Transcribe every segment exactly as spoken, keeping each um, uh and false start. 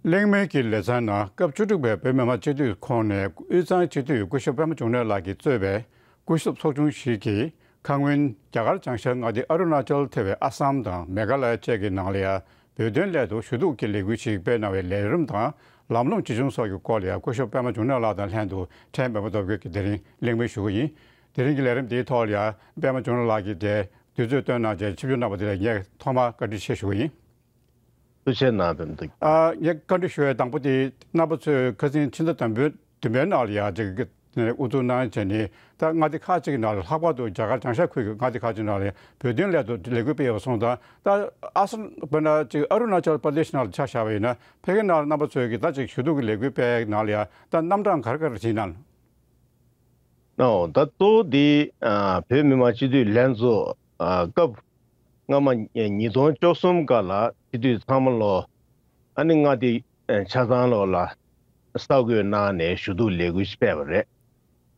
གླེང་མོལ་གྱི་ལེ་ཚན་ནང་སྐབས་བཅུ་དྲུག་པའི་བོད་མི་མང་སྤྱི་འཐུས་ཁོངས་ནས་དབུས་གཙང་སྤྱི་འཐུས་སྐུ་ཞབས་པད་མ་འབྱུང་གནས་ལགས་ཀྱིས་གཙོས་པའི་སྐུ་ཞབས་ཚོགས་ཆུང་ཞིག་གིས་ཁ་སྔོན་རྒྱ་གར་བྱང་ཤར་མངའ་སྡེ་ཨ་རུ་ན་ཅལ་ཐེ་བའི་ཨ་སམ་དང་མེ་གྷ་ལ་ཡ་བཅས་ཀྱི་ནང་ལ་ཡང་བོད་དོན་སླད་དུ་ཞུ་གཏུག་གི་ལས་འགུལ་ཞིག་སྤེལ་གནང་བའི་ལས་རིམ་དང་ལམ་ལྷོང་ཇི་བྱུང་སོགས་ཀྱི་སྐོར་ལ་ཡང་སྐུ་ཞབས་པད་མ་འབྱུང་གནས་ལགས་དང་ལྷན་དུ་ཕྲན་པད་མ་སྟོབས་རྒྱས་ཀྱིས་དེ་རིང་གླེང་མོལ་ཞུ་གི་ཡིན། དེ་རིང་གི་ལས་རིམ་དེའི་ཐོག་ལ་ཡང་པད་མ་འབྱུང་གནས་ལགས་ཀྱིས་དེ་དུས་ཚོད་བཏོན་གནང་བྱས་ཆིབས་བསྒྱུར་གནང་བ་དེ་ལ་ངས་ཐོག་མར་བཀའ་དྲིན་ཆེ་ཞུ་གི་ཡིན། ཐུགས་རྗེ་གནང་། དོན་དུ། ཨ། ངས་བཀའ་འདྲི་ཞུ་བའི་དང་པོ་དེ་རྣམ་པ་ཚོས་ཁ་སང་ཕྱི་ཟླ་བདུན་པའི་བདུན་པའི་ནང་ལ་ཡང་ཅིག་གི་དབུ་འཛུགས་གནང་བྱས་ནས་ད་མངའ་སྡེ་ཁག་ཅིག་གི་ནང་ལ་ལྷག་པར་དུ་རྒྱ་གར་བྱང་ཤར་ཁུལ་གྱི་མངའ་སྡེ་ཁག་ཅིག་ནང་ལ་བོད་དོན་སླད་དུ་ལས་འགུལ་སྤེལ་ཡོད་སོང་ཙང་ད་ཨ་སམ་དཔེར་ན་ཅིག་ཨ་རུ་ན་ཅལ་པར་དེཤ་ནང་ལ་ཆ་བཞག་པ་ཡིན་ན་ཕ་གི་ནང་ལ་རྣམ་པ་ཚོས་ཀྱི་ད་ཅིག་ཞུ་གཏུག་གི་ལས་འགུལ་སྤེལ་ནང་ལ་ཡང་ད་རྣམ་གྲངས་ག་རེ་ག་རེ་ཅིག་ཡིན་ན། ཨོ། ད་གཙོ་བོ་འདི་ཨ་བོད་མི་མང་སྤྱི་འཐུས་ལྷན་ཚོགས་ཨ་སྐབས་སྔ་མ་ཉིས་སྟོང་བཅུ་གསུམ་སྐབས་ལ་སྤྱི་འཐུས་ཚང་མ་ལོ་ཨ་ནི་མངའ་སྡེ་ཨ་ཆ་ཚང་ལོ་ལ་ས་བགོས་གནང་ནས་ཞུ་གཏུག་ལས་འགུལ་ཞིག་སྤེལ་བ་རེད།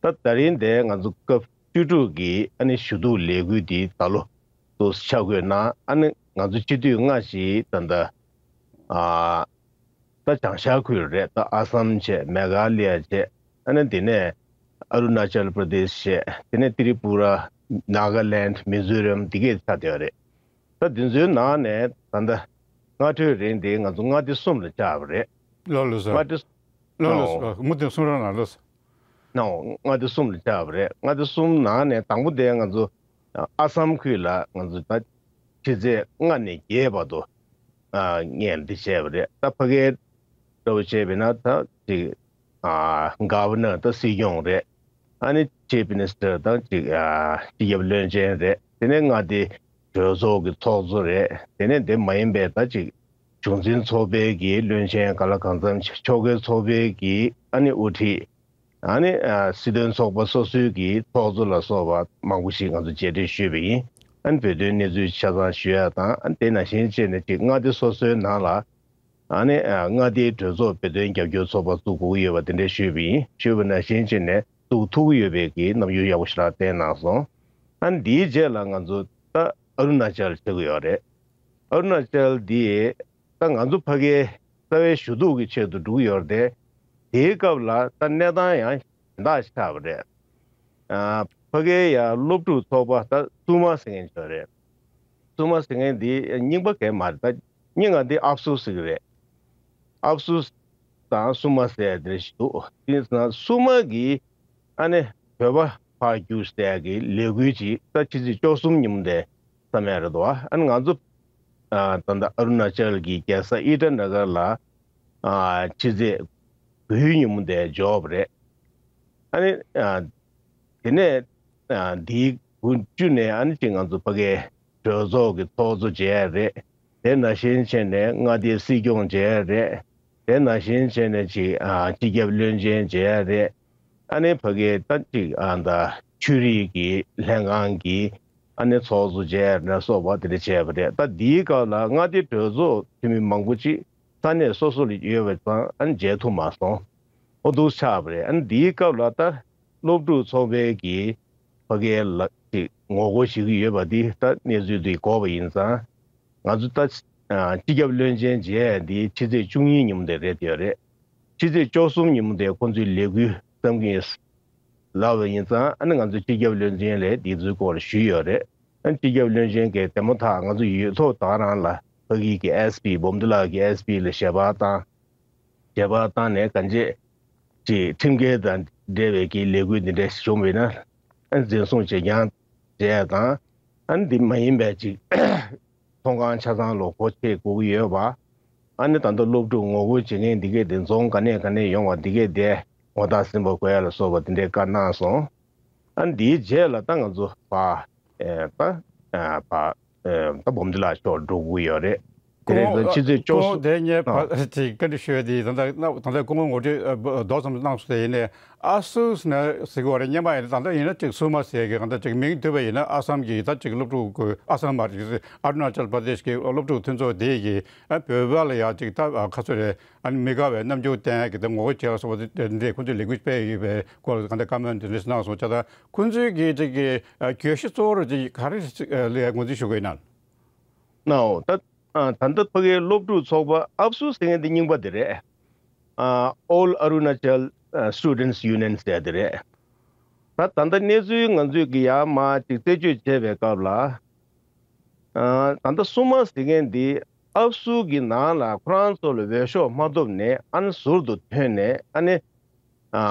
ད་ད་རིང་དེ་ང་ཚོ་སྐབས་བཅུ་དྲུག་གི་ཨ་ནི་ཞུ་གཏུག་ལས་འགུལ་འདི་ད་ལོ་དུ་ཆ་བགོས་གནང་། ཨ་ནི་ང་ཚོ་སྤྱི་འཐུས་ལྔ་ཞིག་ད་ལྟ་ཨ། ད་བྱང་ཤར་ཁུལ་རེད། ད་ཨ་སམ་བྱས། མེ་གྷ་ལ་ཡ་བྱས། ཨ་ནི་དེ་ནས་ཨ་རུ་ན་ཅལ་པར་དེཤ་བྱས། དེ་ནས་ཏི་རི་པུ་ར། ནཱ་ག་ལེནྜ། མི་ཛོ་རམ། འདི་གས་ཆགས་བསྡད་ཡོད་རེད། ད་འདི་ཚོའི་ནང་ནས་ད་ལྟ་སྔ་འཕྲོས་རིང་དེ་ང་ཚོ་མངའ་སྡེ་གསུམ་ལ་བཅར་བ་རེད། ལགས་ལགས་སོ། མངའ་སྡེ། ལགས་ལགས་ཨོ། སོ། མུ་མཐུད་གསུང་རོགས་གནང་། ལགས་སོ། ནའོ། མངའ་སྡེ་གསུམ་ལ་བཅར་བ་རེད། མངའ་སྡེ་གསུམ་ནང་ནས་དང་པོ་དེ་ང་ཚོ་ཨ་སམ་ཁུལ་ལ་ང་ཚོ་ད་ཕྱི་ཚེས་ལྔ་ནས་བརྒྱད་བར་དུ་ཨ་ངས་འདི་བྱས་པ་རེད། ད་ཕ་གིའི་འདྲ་བོ་བྱས་པས་ན་ད་ཅིག་ཨ་གྷ་ཝར་ནར། ད་སྲིད་སྐྱོང་རེད། ཨ་ནི་ཅིབ་མི་ནི་སི་ཊར་དང་ཅིག་ཨ་སྤྱི་ཁྱབ་བློན་ཆེན་རེད། དེ་ནས་མངའ་སྡེའི་གྲོས་ཚོགས་ཀྱི་ཚོགས་གཙོ་རེད། དེ་ནས་དེ་མ་ཡིན་པའི་ད་ཅིག་གཞུང་འཛིན་ཚོགས་པའི་གི་བློན་ཆེན་ག་ལ་གང་འཚམ་ཞིག། ཆོལ་ཁའི་ཚོགས་པའི་གི་ཨ་ནི་དབུ་ཁྲིད། ཨ་ནི་ཨ་སྲིད་དོན་ཚོགས་པ་སོ་སོའི་གི་ཚོགས་གཙོ་ལ་སོགས་པ་མང་པོ་ཞིག་ང་ཚོ་མཇལ་འཕྲད་ཞུས་པ་ཡིན། ཨ་ནི་བོད་དོན་གནས་ཚུལ་ཆ་ཚང་ཞུ་ཡ་དང་། ཨ་ནི་དེ་ནང་བཞིན་བྱས་ནས་ཅིག་མངའ་སྡེ་སོ་སོའི་ནང་ལ་ཨ་ནི་ཨ་མངའ་སྡེའི་གྲོས་ཚོགས་བོད་དོན་རྒྱབ་སྐྱོར་ཚོགས་པ་བཙུགས་དགོས་ཀྱི་ཡོད་པ་དེ་འདྲ་ཞུས་པ་ཡིན། ཞུས་པ་ནང་བཞིན་བྱས་ནས་བཙུགས་ཐུབ་ཀྱི་ཡོད་པའི་གི་རྣམ་འགྱུར་ཡག་པོ་ཞེ་དྲག་བསྟན་གནང་སོང་། ཨ་ནི་དེའི་རྗེས་ལ་ང་ཚོ་ད་ཨ་རུ་ན་ཅལ་ཆགས་ཀྱི་ཡོད་རེད། ཨ་རུ་ན་ཅལ་འདི་ད་ང་ཚོ་ཕ་གིའི་རྩ་བའི་ཞུ་གཏུག་གི་ཆེད་དུ་འགྲོ་གི་ཡོད་རེད་དེ། དེའི་སྐབས་ལ་ད་གནས་སྟངས་ཡང་གཞན་དག་ཆགས་པ་རེད། ཨ་ཕ་གིའི་ཡང་སློབ་ཕྲུག་ཚོགས་པ་ད་སུ་མ་ཟེར་མཁན་ཅིག་ཡོད་རེད། སུ་མ་ཟེར་མཁན་འདི་རྙིང་པ་གས་མ་རེད། ད་རྙིང་བ་འདི་ཨབ་སུ་ཟེར་གི་རེད། ཨབ་སུ་དང་སུ་མ་ཟེར་དེ་ཞིག་འདུག་དེ་ཡིན་ཙང་སུ་མ་གིས་ཨ་ནི་བོད་པ་ཕར་རྒྱུགས་ཟེར་གི་ལས་འགུལ་ཅིག་ད་ཕྱི་ཚེས་བཅུ་གསུམ་ཉིན་མོ་དེ་བསམ་ཡ་རེད་འདུག་ཨ་ནི་ང་ཚོ་ཨ་ད་ལྟ་ཨ་རུ་ན་ཅལ་གྱི་རྒྱལ་ས་ཨི་ཊ་ན་གར་ལ་ཨ་ཕྱི་ཚེས་དགུའི་ཉིན་མོ་དེ་འབྱོར་བ་རེད། ཨ་ནི་ཨ་དེ་ནས་ཨ་འདིའི་དགུ་བཅུ་ནས་ཨ་ནི་ཅིག་ང་ཚོ་ཕ་གིའི་གྲོས་ཚོགས་ཀྱི་ཚོགས་གཙོ་མཇལ་ཡ་རེད། དེ་ནང་བཞིན་བྱས་ནས་མངའ་སྡེའི་སྲིད་སྐྱོང་མཇལ་ཡ་རེད། དེ་ནང་བཞིན་བྱས་ནས་ཅིག་ཨ་སྤྱི་ཁྱབ་བློན་ཆེན་མཇལ་ཡ་རེད། ཨ་ནི་ཕ་གིའི་ད་ཅིག་ཨ་ད་ཆོས་རིག་གི་ལྷན་ཁང་གི་ཨ་ནི་ཚོགས་གཙོ་མཇལ་ཡ་ལ་སོགས་པ་དེ་འདྲ་བྱས་པ་རེད། ད་འདིའི་སྐབས་ལ་མངའ་སྡེའི་གྲོས་ཚོགས་འཐུས་མི་མང་པོ་ཅིག་ས་གནས་སོ་སོ་ལ་ཡོད་པ་ཙང་ཨ་ནི་མཇལ་ཐུབ་མ་སོང་། ཨོ་འདུག་ཆགས་པ་རེད། ཨ་ནི་འདིའི་སྐབས་ལ་ད་སློབ་ཕྲུག་ཚོགས་པའི་གི་ཕ་གིའི་ལ་ཅིག་ངོ་རྒོལ་བྱེད་ཀྱི་ཡོད་པ་འདི་ད་གནས་ཚུལ་འདི་གོ་བ་ཡིན་ཙང་། ང་ཚོ་ད་ཨ་སྤྱི་ཁྱབ་བློན་ཆེན་མཇལ་ཡ་འདི་ཕྱི་ཚེས་བཅུ་གཉིས་ཉིན་མོ་དེ་རེད་ཡོད་རེད། ཕྱི་ཚེས་བཅུ་གསུམ་ཉིན་མོ་དེ་ཁོང་ཚོའི་ལས་འགུལ་བརྩམས་ཀྱི་ཡིན་ལབ་པ་ཡིན་ཙང་། ཨ་ནི་ང་ཚོ་སྤྱི་ཁྱབ་བློན་ཆེན་ལ་འདི་ཚོའི་སྐོར་ཞུས་ཡོད་རེད། ཨ་ནི་སྤྱི་ཁྱབ་བློན་ཆེན་གྱིས་དེ་མ་ཐག་ང་ཚོ་ཡོད་ཐོག་ད་ག་རང་ལ་ཕ་གི་གི་ཨེས་པི་འབུམ་སྡེ་ལགས་ཀྱི་ཨེས་པི་ལ་ཞལ་པར་བཏང་། ཞལ་པར་བཏང་ནས་གང་ཅི་ཅིག་ཁྲིམས་འགལ་དང་འབྲེལ་བའི་གི་ལས་འགུལ་འདི་འདྲ་བྱུང་བས་ན་ཨ་འཛིན་བཟུང་བྱེད་རྐྱང་བྱས་དང་། ཨ་འདི་མ་ཡིན་པའི་ཅིག་ཚོང་ཁང་ཆ་ཚང་ལོ་སྒོ་ཕྱེ་དགོས་ཀྱི་ཡོད་པ། ཨ་ནི་ད་ལྟ་སློབ་ཕྲུག་ངོ་རྒོལ་བྱེད་མཁན་འདི་གས་དེ་རྫོང་ག་ནས་ག་ནས་ཡོང་བ་འདི་གས་དེ་ངོ་རྟགས་ཟིན་པ་དགོས་ཡ་ལ་སོགས་པ་འདི་འདྲའི་བཀའ་གནང་སོང་། ཨ་འདིའི་རྗེས་ལ་ད་ང་ཚོ་ཕར་ཨེ་ད་ཨ་ཕར་ཨེ་ད་འབུམ་སྡེ་ལགས་མཆོག་འགྲོ་དགོས་ཡོད་རེད། དེ་རིང་ཚོ་ཕྱི་ཚེས་བཅུ་གསུམ། དེ་ངས་ཕར་ཅིག་བཀའ་འདྲི་ཞུ་ཡ་དེ་ད་ལྟ་ད་ལྟ་སྐུ་ངོ་ངོ་སྤྲོད་ཨ་མདོ་ཙམ་གནང་སོང་། དེ་ཡིན་ནའི་ཨ་སུ་ཟེར་ན་ཟེར་གི་ཡོད་རེད། སྔོན་མ་ཡིན་ན་ད་ལྟ་ཡིན་ན་ཅིག་སུ་མ་ཟེར་གི་ད་ལྟ་ཅིག་མིང་བསྡུས་པ་ཡིན་ན་ཨ་སམ་གྱི་ད་ཅིག་སློབ་ཕྲུག་གི་ཨ་སམ་མ་རེད། ཨ་རུ་ན་ཅལ་པར་དེཤ་གི་སློབ་ཕྲུག་མཐུན་ཚོགས་དེ་གི་ཨ་བོད་པ་ལ་ཡ་ཅིག་ད་ཁ་ཚོད་རེད། ཨ་ནི་མི་དགའ་བའི་རྣམ་འགྱུར་བསྟན་གྱི་དེ་ངོ་རྒོལ་བྱས་ལ་སོགས་པ་དེ་འདྲས་ཁོང་ཚོས་ལས་འགུལ་སྤེལ་ཡོད་པའི་སྐོར་གང་ལྟར་བཀའ་མོལ་དེ་འདྲས་གནང་སོང་། བྱས་ཙང་ཁོང་ཚོའི་གི་ཅིག་གི་ཨ་གྱོད་གཞི་གཙོ་བོར་ཅིག་ག་རེ་ཅིག་ཨ་ལ་ངོས་འཛིན་ཞུ་དགོས་ན། ནའོ། ད་ ཨ་ད་ལྟ་ཕ་གིའི་སློབ་ཕྲུག་ཚོགས་པ་ཨབ་སུ་ཟེར་མཁན་དེ་རྙིང་པ་དེ་རེད། ཨ་All Arunachal Students Union ཟེར་དེ་རེད། ད་ད་ལྟ་གནས་ཚུལ་ང་ཚོས་ཀྱི་ཡར་མར་ཅིག་རྩད་གཅོད་བྱས་པའི་སྐབས་ལ། ཨ་ད་ལྟ་སུ་མ་ཟེར་མཁན་འདི་ཨབ་སུ་གི་ནང་ལ་ཁོ་རང་ཚོ་ལ་འོས་ཤོག་མ་ཐོབ་ནས་ཨ་ནི་ཟུར་དུ་ཐོན་ནས་ཨ་ནི་ཨ་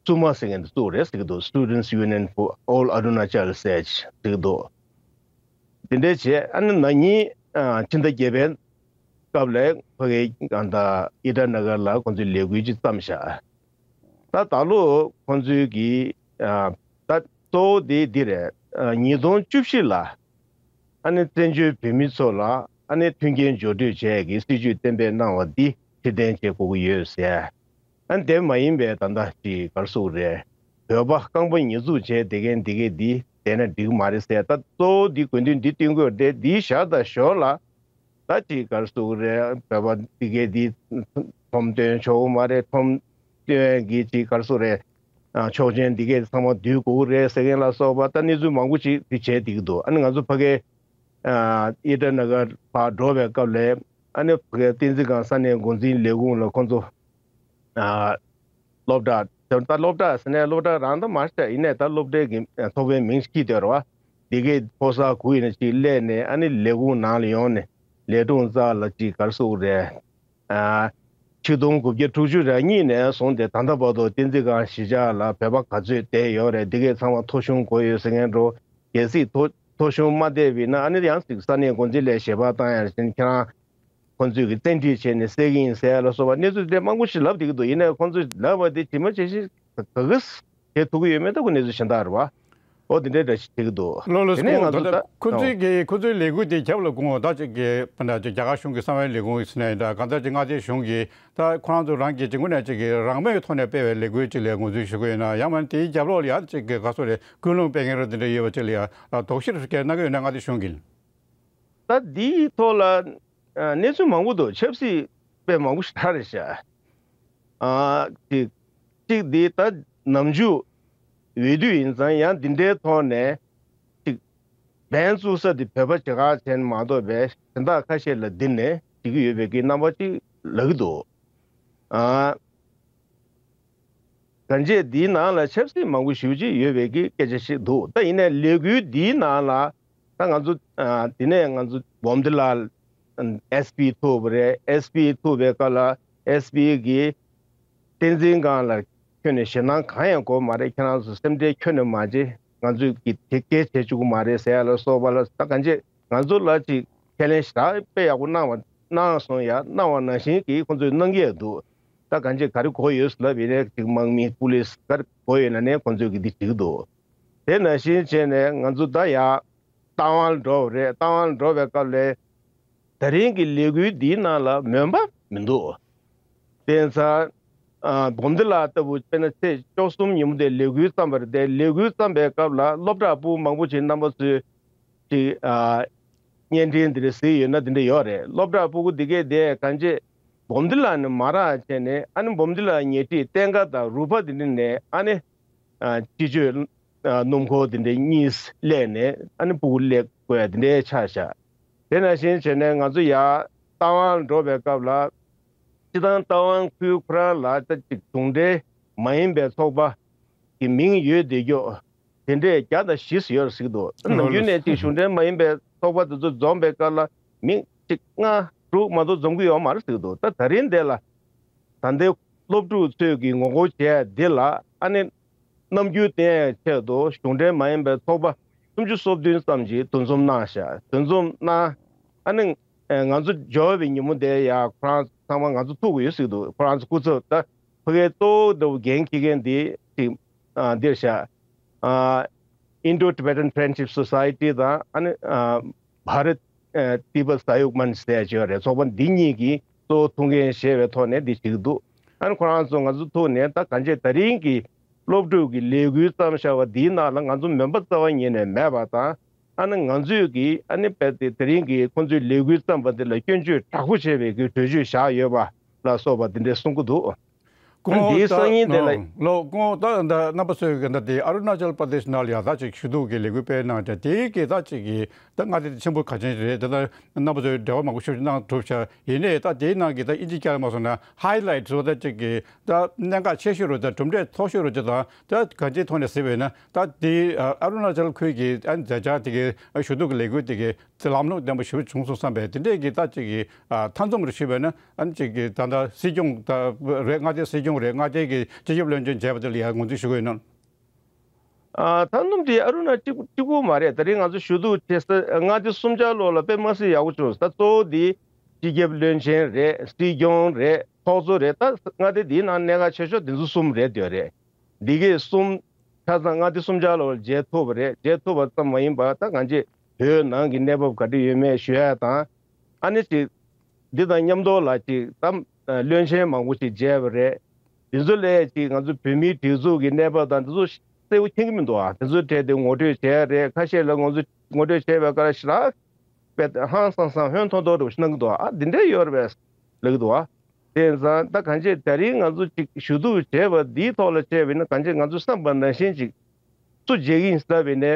སུ་མ་ཟེར་མཁན་འདི་བཙུགས་རེད་ཟེར་གྱི་འདུག Students Union for All Arunachal ཟེར་ཟེར་གྱི་འདུག་དེ་འདྲའི་བྱས་ཨ་ནི་ན་ནིང་ཨ་ཕྱི་ཟླ་བརྒྱད་པའི་སྐབས་ལ་ཕ་གིའི་གང་ལྟར་ཨི་ཊ་ན་གར་ལ་ཁོང་ཚོས་ལས་འགུལ་ཅིག་བརྩམས་ཤག་ད་ད་ལོ་ཁོང་ཚོའི་གི་ཨ་ད་གཙོ་བོ་དེ་འདི་རེད། ཨ་ཉིས་སྟོང་བཅུ་བཞི་ལ་ཨ་ནི་བཙན་བྱོལ་བོད་མི་ཚོ་ལ་ཨ་ནི་མཐུན་རྐྱེན་སྦྱོར་སྤྲོད་བྱས་ཀྱི་སྲིད་བྱུས་གཏན་འབེབས་གནང་བ་འདི་ཕྱིར་འཐེན་བྱེད་དགོས་ཀྱི་ཡོད་ཟེར། ཨ་ནི་དེ་མ་ཡིན་པའི་ད་ལྟ་ཅིག་ག་རེ་ཟེར་དགོས་རེད། བོད་པ་རྐང་པ་ཉེས་འཛུགས་བྱས་བསྡད་མཁན་འདི་གས་འདི་བསྡད་ན་འགྲིག་གི་མ་རེད་ཟེར། ད་གཙོ་བོ་འདི་དགོས་འདུན་འདི་བསྟུན་དགོས་རེད། འདི་བཞག་དང་ཞོར་ལ། ད་ཅིག་ག་རེ་ཟེར་དགོས་རེད། བོད་པ་འདི་གས་འདི་ཁྲོམ་སྟོན་ཆོག་གི་མ་རེད། ཁྲོམ་སྟོན་གྱི་ཅིག་ག་རེ་ཟེར་དགོས་རེད། ཨ་ཆོག་མཆན་འདི་གས་ཚང་མ་བསྡུ་དགོས་ཀྱི་རེད་ཟེར་མཁན་ལ་སོགས་པ་ད་གནས་ཚུལ་མང་པོ་ཅིག་འདི་བྱས་བསྡད་ཀྱི་འདུག་ཨ་ནི་ང་ཚོ་ཕ་གིའི་ཨ་ཨི་ཊ་ན་གར་ཕར་འགྲོ་བའི་སྐབས་ལ་ཨ་ནི་ཕ་གིའི་བསྟན་འཛིན་སྒང་ས་གནས་འགོ་འཛིན་ལས་ཁུངས་ལ་ཁོང་ཚོ་ཨ་སློབ་གྲྭ། ད་སློབ་གྲྭ་ཟེར་ནས་སློབ་གྲྭ་རང་ད་མ་རེད། ཡིན་ནའི་ད་སློབ་གྲྭའི་གི་ཚོགས་པའི་མིང་ཞིག་འཁྱེར་བསྡད་ཡོད་རེད་བ། འདི་གའི་ཕོ་གསར་དགུ་ཡིན་ན་ཅིག་སླེབས་ནས་ཨ་ནི་ལས་ཁུངས་ནང་ལ་ཡོང་ནས་ལས་དྲུང་རྩ་ལ་ཅིག་ག་རེ་ཟེར་དགོས་རེད། ཨ་ཆིག་སྟོང་དགུ་བརྒྱ་དྲུག་ཅུ་རེ་གཉིས་ནས་བཟུང་སྟེ་ད་ལྟ་བར་དུ་བསྟན་འཛིན་སྒང་གཞིས་ཆགས་ལ་བོད་པ་ག་ཚོད་བསྡད་ཡོད་རེད། འདི་གའི་ཚང་མ་ཐོ་གཞུང་དགོས་ཡོད་ཟེར་མཁན་འགྲོ། གལ་སྲིད་ཐོ་ཐོ་གཞུང་མ་བསྡད་པ་ཡིན་ན་ཨ་ནི་ཡང་ཅིག་ས་གནས་འགོ་འཛིན་ལ་ཞལ་པར་བཏང་ཡ་བཞིན་ཁྱེད་རང་ཁོང་ཚོས་ཀྱི་བཙན་ཁྲིད་བྱས་ནས་བསད་ཀྱི་ཡིན་ཟེར་ཡ་ལ་སོགས་པ་གནས་ཚུལ་དེ་མང་པོ་ཞིག་ལབ་བསྡད་ཀྱི་འདུག་ཡིན་ནའི་ཁོང་ཚོས་ལབ་པ་དེ་ཇི་མ་ཇི་བཞིན་ག་གི་བྱེད་ཐུབ་ཀྱི་ཡོད་མེད་ད་ཁོ་གནས་ཚུལ་གཞན་དག་རེད་བ། འོ་དེ་འདྲའི་འདྲ་ཞིག་བྱེད་ཀྱི་འདུག་ལོ་ལོ་དེ་ནས་ང་ཚོ་ད་ཁོ་ཚོའི་གི་ཁོ་ཚོའི་ལས་འགུལ་དེ་རྒྱབ་ལ་དགོངས་ད་ཅིག་གི་ད་ཅིག་རྒྱ་གར་གཞུང་གི་གསང་བའི་ལས་ཁུངས་ཟེར་ནའི་འདྲ། གང་ལྟར་ཅིག་མངའ་སྡེ་གཞུང་གི་ད་ཁོ་རང་ཚོ་རང་གི་ཅིག་དངོས་གནས་ཅིག་གི་རང་མོས་ཐོག་ནས་སྤེལ་བའི་ལས་འགུལ་ཅིག་ལ་ངོས་འཛིན་ཞུ་གི་ཡོད་ན། ཡང་མིན་དེའི་རྒྱབ་ལོགས་ལ་ཡང་ཅིག་གི་ག་ཚོད་རེད། ཀུན་སློང་སྤེལ་མཁན་རེད། དེ་འདྲ་ཡོད་པ་ཅིག་ལ་ཡང་དོགས་གཞིར་བཀལ་གནང་གི་ཡོད་ན། མངའ་སྡེ་གཞུང་གིས། ད་འདིའི་ཐོག་ལ་ཨ་གནས་ཚུལ་མང་པོ་འདུག་ཆབ་སྲིད་དཔེ་མང་པོ་ཞིག་ད་རེད་ཤག་ཨ་ཅིག་ཅིག་འདི་ད་ནམ་རྒྱུན་འོས་བསྡུ་ཡིན་ཙང་ཡང་འདི་འདྲའི་ཐོག་ནས་ཅིག་འབེན་བཙུགས་ས་དེ་བོད་པ་ཇི་ག་བྱས་ནས་མ་གཏོགས་པའི་གཞན་དག་ཁ་ཤས་ལ་འདི་ནས་བྱེད་ཀྱི་ཡོད་པའི་གི་རྣམ་པ་ཅིག་ལབ་ཀྱི་འདུག་ཨ། གང་ཅི་འདིའི་ནང་ལ་ཆབ་སྲིད་མང་པོ་ཞེ་པོ་ཅིག་ཡོད་པའི་གི་སྐད་ཆ་ཞིག་འདུག་ད་ཡིན་ནའི་ལས་འགུལ་འདིའི་ནང་ལ་ད་ང་ཚོ་ཨ་དེ་ནས་ང་ཚོ་འབུམ་སྡེ་ལ་ཨེས་པི་ཐུག་པ་རེད། ཨེས་པི་ཐུག་པའི་སྐབས་ལ་ཨེས་པི་གིས་བསྟན་འཛིན་སྒང་ལ་ཁྱོན་ནས་ཞེད་སྣང་གང་ཡང་དགོས་མ་རེད། ཁྱེད་རང་ཚོ་སེམས་ཁྲལ་ཁྱོན་ནས་མ་བྱེད། ང་ཚོས་ཀྱི་དེ་སྐད་བྱེད་བཅུག་གི་མ་རེད་ཟེར་ཡ་ལ་སོགས་པ་ལ་ད་གང་ཅི་ང་ཚོ་ལ་ཅིག་ཁས་ལེན་ཞེ་དྲག་དཔེ་ཡག་པོ་གནང་བ་གནང་སོང་ཡ། གནང་བ་ནང་བཞིན་གྱི་ཁོང་ཚོས་གནང་གི་ཡ་འདུག་ད་གང་ཅི་ག་རེ་དགོས་ཡོད་ལབ་ཡིན་ནའི་ཅིག་དམག་མི་པུ་ལིས་ག་རེ་དགོས་ཡོད་ན་ནས་ཁོང་ཚོས་ཀྱི་འདི་བྱེད་ཀྱི་འདུག་དེ་ནང་བཞིན་བྱས་ནས་ང་ཚོ་ད་ཡ་རྟ་དབང་ལ་འགྲོ་བ་རེད། རྟ་དབང་ལ་འགྲོ་བའི་སྐབས་ལ་ད་རིང་གི་ལས་འགུལ་འདིའི་ནང་ལ་མོན་པ་མི་འདུག་དེང་སང་ཨ་འབུམ་སྡེ་ལ་ལྟ་བུ་དཔེར་ན་ཚེས་བཅུ་གསུམ་ཉིན་མོ་དེ་ལས་འགུལ་བརྩམས་པ་རེད་དེ། ལས་འགུལ་བརྩམས་པའི་སྐབས་ལ་སློབ་གྲྭ་ཕྲུ་གུ་མང་པོ་ཞིག་རྣམ་པ་ཚོས་ཅིག་ཨ་བརྙན་འཕྲིན་འདི་འདྲ་གཟིགས་ཡོད་ན་འདི་འདྲ་ཡོད་རེད། སློབ་གྲྭ་ཕྲུ་གུ་འདི་གས་དེ་གང་ཅི་འབུམ་སྡེ་ལ་ནས་མར་བྱས་ནས་ཨ་ནི་འབུམ་སྡེ་ལ་ཉེ་འཁྲིས་བསྟན་དགའ་དང་རུ་ཕ་འདི་འདྲ་ནས་ཨ་ནི་ཨ་སྤྱི་སྤྱོད་ཨ་སྣུམ་འཁོར་འདི་འདྲ་གཉིས་སླེབས་ནས་ཨ་ནི་ཕྲུ་གུ་སླེབས་དགོས་ཡ་འདི་འདྲའི་ཆགས་ཤག་དེ་ནང་བཞིན་བྱས་ནས་ང་ཚོ་ཡར་རྟ་དབང་འགྲོ་བའི་སྐབས་ལ་སྤྱི་བཏང་རྟ་དབང་ཁུལ་ཁོ་རང་ལ་ད་ཅིག་གཞུང་འབྲེལ་མ་ཡིན་པའི་ཚོགས་པ་གི་མིང་ཡོད་བསྡད་རྒྱུ་དེ་འདྲས་བརྒྱ་དང་བཞི་ཙམ་ཡོད་རེད་ཟེར་གྱི་འདུག་ད་ནམ་རྒྱུན་ནས་ཅིག་གཞུང་འབྲེལ་མ་ཡིན་པའི་ཚོགས་པ་དེ་ཚོ་འཛོམས་པའི་སྐབས་ལ་མིང་གཅིག་ལྔ་དྲུག་མ་གཏོགས་འཛོམས་ཀྱི་ཡོད་མ་རེད་ཟེར་གྱི་འདུག་ད་ད་རིང་འདི་ལ་ད་ལྟའི་སློབ་ཕྲུག་ཚོས་ཀྱི་ངོ་རྒོལ་བྱས་འདི་ལ་ཨ་ནི་རྣམ་འགྱུར་བསྟན་ཡའི་ཆེད་དུ་གཞུང་འབྲེལ་མ་ཡིན་པའི་ཚོགས་པ་སུམ་ཅུ་སོ་བདུན་ཙམ་ཞིག་འདུ་འཛོམས་གནང་ཤག་འདུ་འཛོམས་གནང་། ཨ་ནི་ང་ཚོ་འབྱོར་བའི་ཉིན་མོ་དེ་ཡ་ཁོ་རང་ཚང་མ་ང་ཚོ་ཐུག་གི་ཡོད་ཟེར་གྱི་འདུག་ཁོ་རང་ཚོ་སྐུ་ཚབ་ད་ཕ་གིའི་གཙོ་བོ་འདྲ་བོ་འགན་འཁྱེར་མཁན་དེ་ཅིག་ཨ་འདིར་ཤག་ཨ་Indo-Tibetan Friendship Society དང་ཨ་ནི་ཨ་Bharat ཨ་Tibet Sahayog Manch ཟེར་ཡ་ཅིག་ཡོད་རེད། ཚོགས་པ་འདི་གཉིས་ཀྱིས་གཙོ་བོ་ཐུགས་འགན་བཞེས་པའི་ཐོག་ནས་འདི་བྱེད་ཀྱི་འདུག་ཨ་ནི་ཁོ་རང་ཚོ་ང་ཚོ་ཐུག་ནས་ད་གང་ཅི་ད་རིང་གི་སློབ་ཕྲུག་གི་ལས་འགུལ་བརྩམས་བཞག་པ་འདིའི་ནང་ལ་ང་ཚོ་མོན་པ་རྩ་བ་ཉིད་ནས་མེད་པ་དང་། ཨ་ནི་ང་ཚོས་ཀྱིས་ཨ་ནི་དཔེ་དེ་དེ་རིང་གི་ཁོང་ཚོའི་ལས་འགུལ་བརྩམས་པ་འདི་ལ་སྐྱོན་བརྗོད་དྲག་པོ་བྱས་པའི་གི་གྲོས་ཆོད་བཞག་ཡོད་པ་ལ་སོགས་པ་འདི་འདྲས་གསུང་གི་འདུག་ཨ་ནི་དེའི་སང་ཉིན་དེ་ལ། ལོ་སྐུ་ངོ་ད་ད་རྣམ་པ་ཚོས་ད་དེ་ཨ་རུ་ན་ཅལ་པར་དེཤ་ནང་ལ་ཡང་ད་ཅིག་ཞུ་གཏུག་གི་ལས་འགུལ་སྤེལ་གནང་ཅིང་། དེའི་གི་ད་ཅིག་གི་ད་མངའ་སྡེ་དེ་ཆེན་པོ་ག་ཅན་རེད། ད་ད་རྣམ་པ་ཚོས་འབྲེལ་བ་མང་པོ་ཞིག་གནང་གྲུབ་ཤག་ཡིན་ནའི་ད་དེའི་ནང་གི་ད་དབྱིན་ཇི་སྐད་ལ་མ་སོང་ན་ཧའི་ལའིཊ་སོགས་ད་ཅིག་གི་ད་གནད་འགག་ཆེ་ཤོས་རུ་ད་གྲུབ་འབྲས་མཐོ་ཤོས་རུ་ཅིག་དང་། ད་ག་ཅིའི་ཐོག་ནས་གཟིགས་པ་ཡིན་ན། ད་དེ་ཨ་རུ་ན་ཅལ་ཁུལ་གྱི་ཨ་མཛད་འཆར་དེ་གའི་ཞུ་གཏུག་གི་ལས་འགུལ་དེ་གའི་ལམ་ལྷོང་ལྡན་པ་ཞིག་བྱུང་སོང་བསམ་པས། དེ་འདྲས་ཀྱི་ད་ཅིག་གི་ཨ་མཐའ་འཛོམས་རུ་ཞུས་པ་ཡིན་ན། ཨ་ནི་ཅིག་གི་ད་ལྟ་སྲིད་སྐྱོང་ད་རེད། མངའ་སྡེའི་སྲིད་སྐྱོང་རེད། མངའ་སྡེའི་གི་སྤྱི་ཁྱབ་བློན་ཆེན་མཇལ་བ་དེ་ལ་ཡང་ངོས་འཛིན་ཞུ་གི་ཡོད་ན། ཨ་མཐའ་འཛོམས་དེ་ཨ་རུ་ན་གཅིག་གཅིག་པུ་མ་རེད། ད་རེས་ང་ཚོ་ཞུ་གཏུག་བྱེད་ས་མངའ་སྡེ་གསུམ་ཆར་ལོགས་ལ་དཔེ་མ་སྲིད་ཡག་པོ་བྱུང་སོང་། ད་གཙོ་བོ་དེ་སྤྱི་ཁྱབ་བློན་ཆེན་རེད། སྲིད་སྐྱོང་རེད། ཚོགས་གཙོ་རེད། ད་མངའ་སྡེ་དེའི་ནང་གནད་འགག་ཆེ་ཤོས་དེ་ཚོ་གསུམ་རེད་འདོད་རེད། འདི་གའི་གསུམ་ཆ་ཚང་མངའ་སྡེ་གསུམ་ཆར་ལོགས་ལ་མཇལ་ཐུབ་པ་རེད། མཇལ་ཐུབ་པ་ཙམ་མ་ཡིན་པར་ད་གང་ཅི་བོད་ནང་གི་གནས་བབ་ག་འདྲ་ཡོད་མེད་ཞུ་ཡ་དང་། ཨ་ནི་ཅིག་འདི་དང་མཉམ་དུ་ལ་ཅིག་ད་བློན་ཆེན་མང་པོ་ཅིག་མཇལ་བ་རེད། འདི་ཚོ་ལས་ཅིག་ང་ཚོ་བོད་མིའི་སྒྲིག་འཛུགས་ཀྱི་གནས་བབ་དང་འདི་ཚོ་གསལ་པོ་མཁྱེན་གྱི་མི་འདུག་ཨ། དེ་ཚོའི་གྲས་དེ་ངོ་སྤྲོད་བྱས་རེད། ཁ་ཤས་ལ་ང་ཚོ་ངོ་སྤྲོད་བྱས་པའི་སྐབས་ལ་ཞེ་དྲག་དཔེ་ཧང་སང་སང་ཧོན་ཐོར་ཐོར་འདྲ་པོ་ཞིག་གནང་གི་འདུག་ཨ། འདི་འདྲས་ཡོད་རེད་པས་ལབ་ཀྱི་འདུག་ཨ། དེ་ཙང་ད་གང་ཅི་ད་རིང་ང་ཚོ་ཅིག་ཞུ་གཏུག་བྱས་པ་འདིའི་ཐོག་ལ་བྱས་པ་ཡིན་ན། གང་ཅི་ང་ཚོ་བསམ་པ་ནང་བཞིན་ཅིག་སུ་མཇལ་གྱི་ཡིན་ཟེར་བ་ཡིན་ནའི།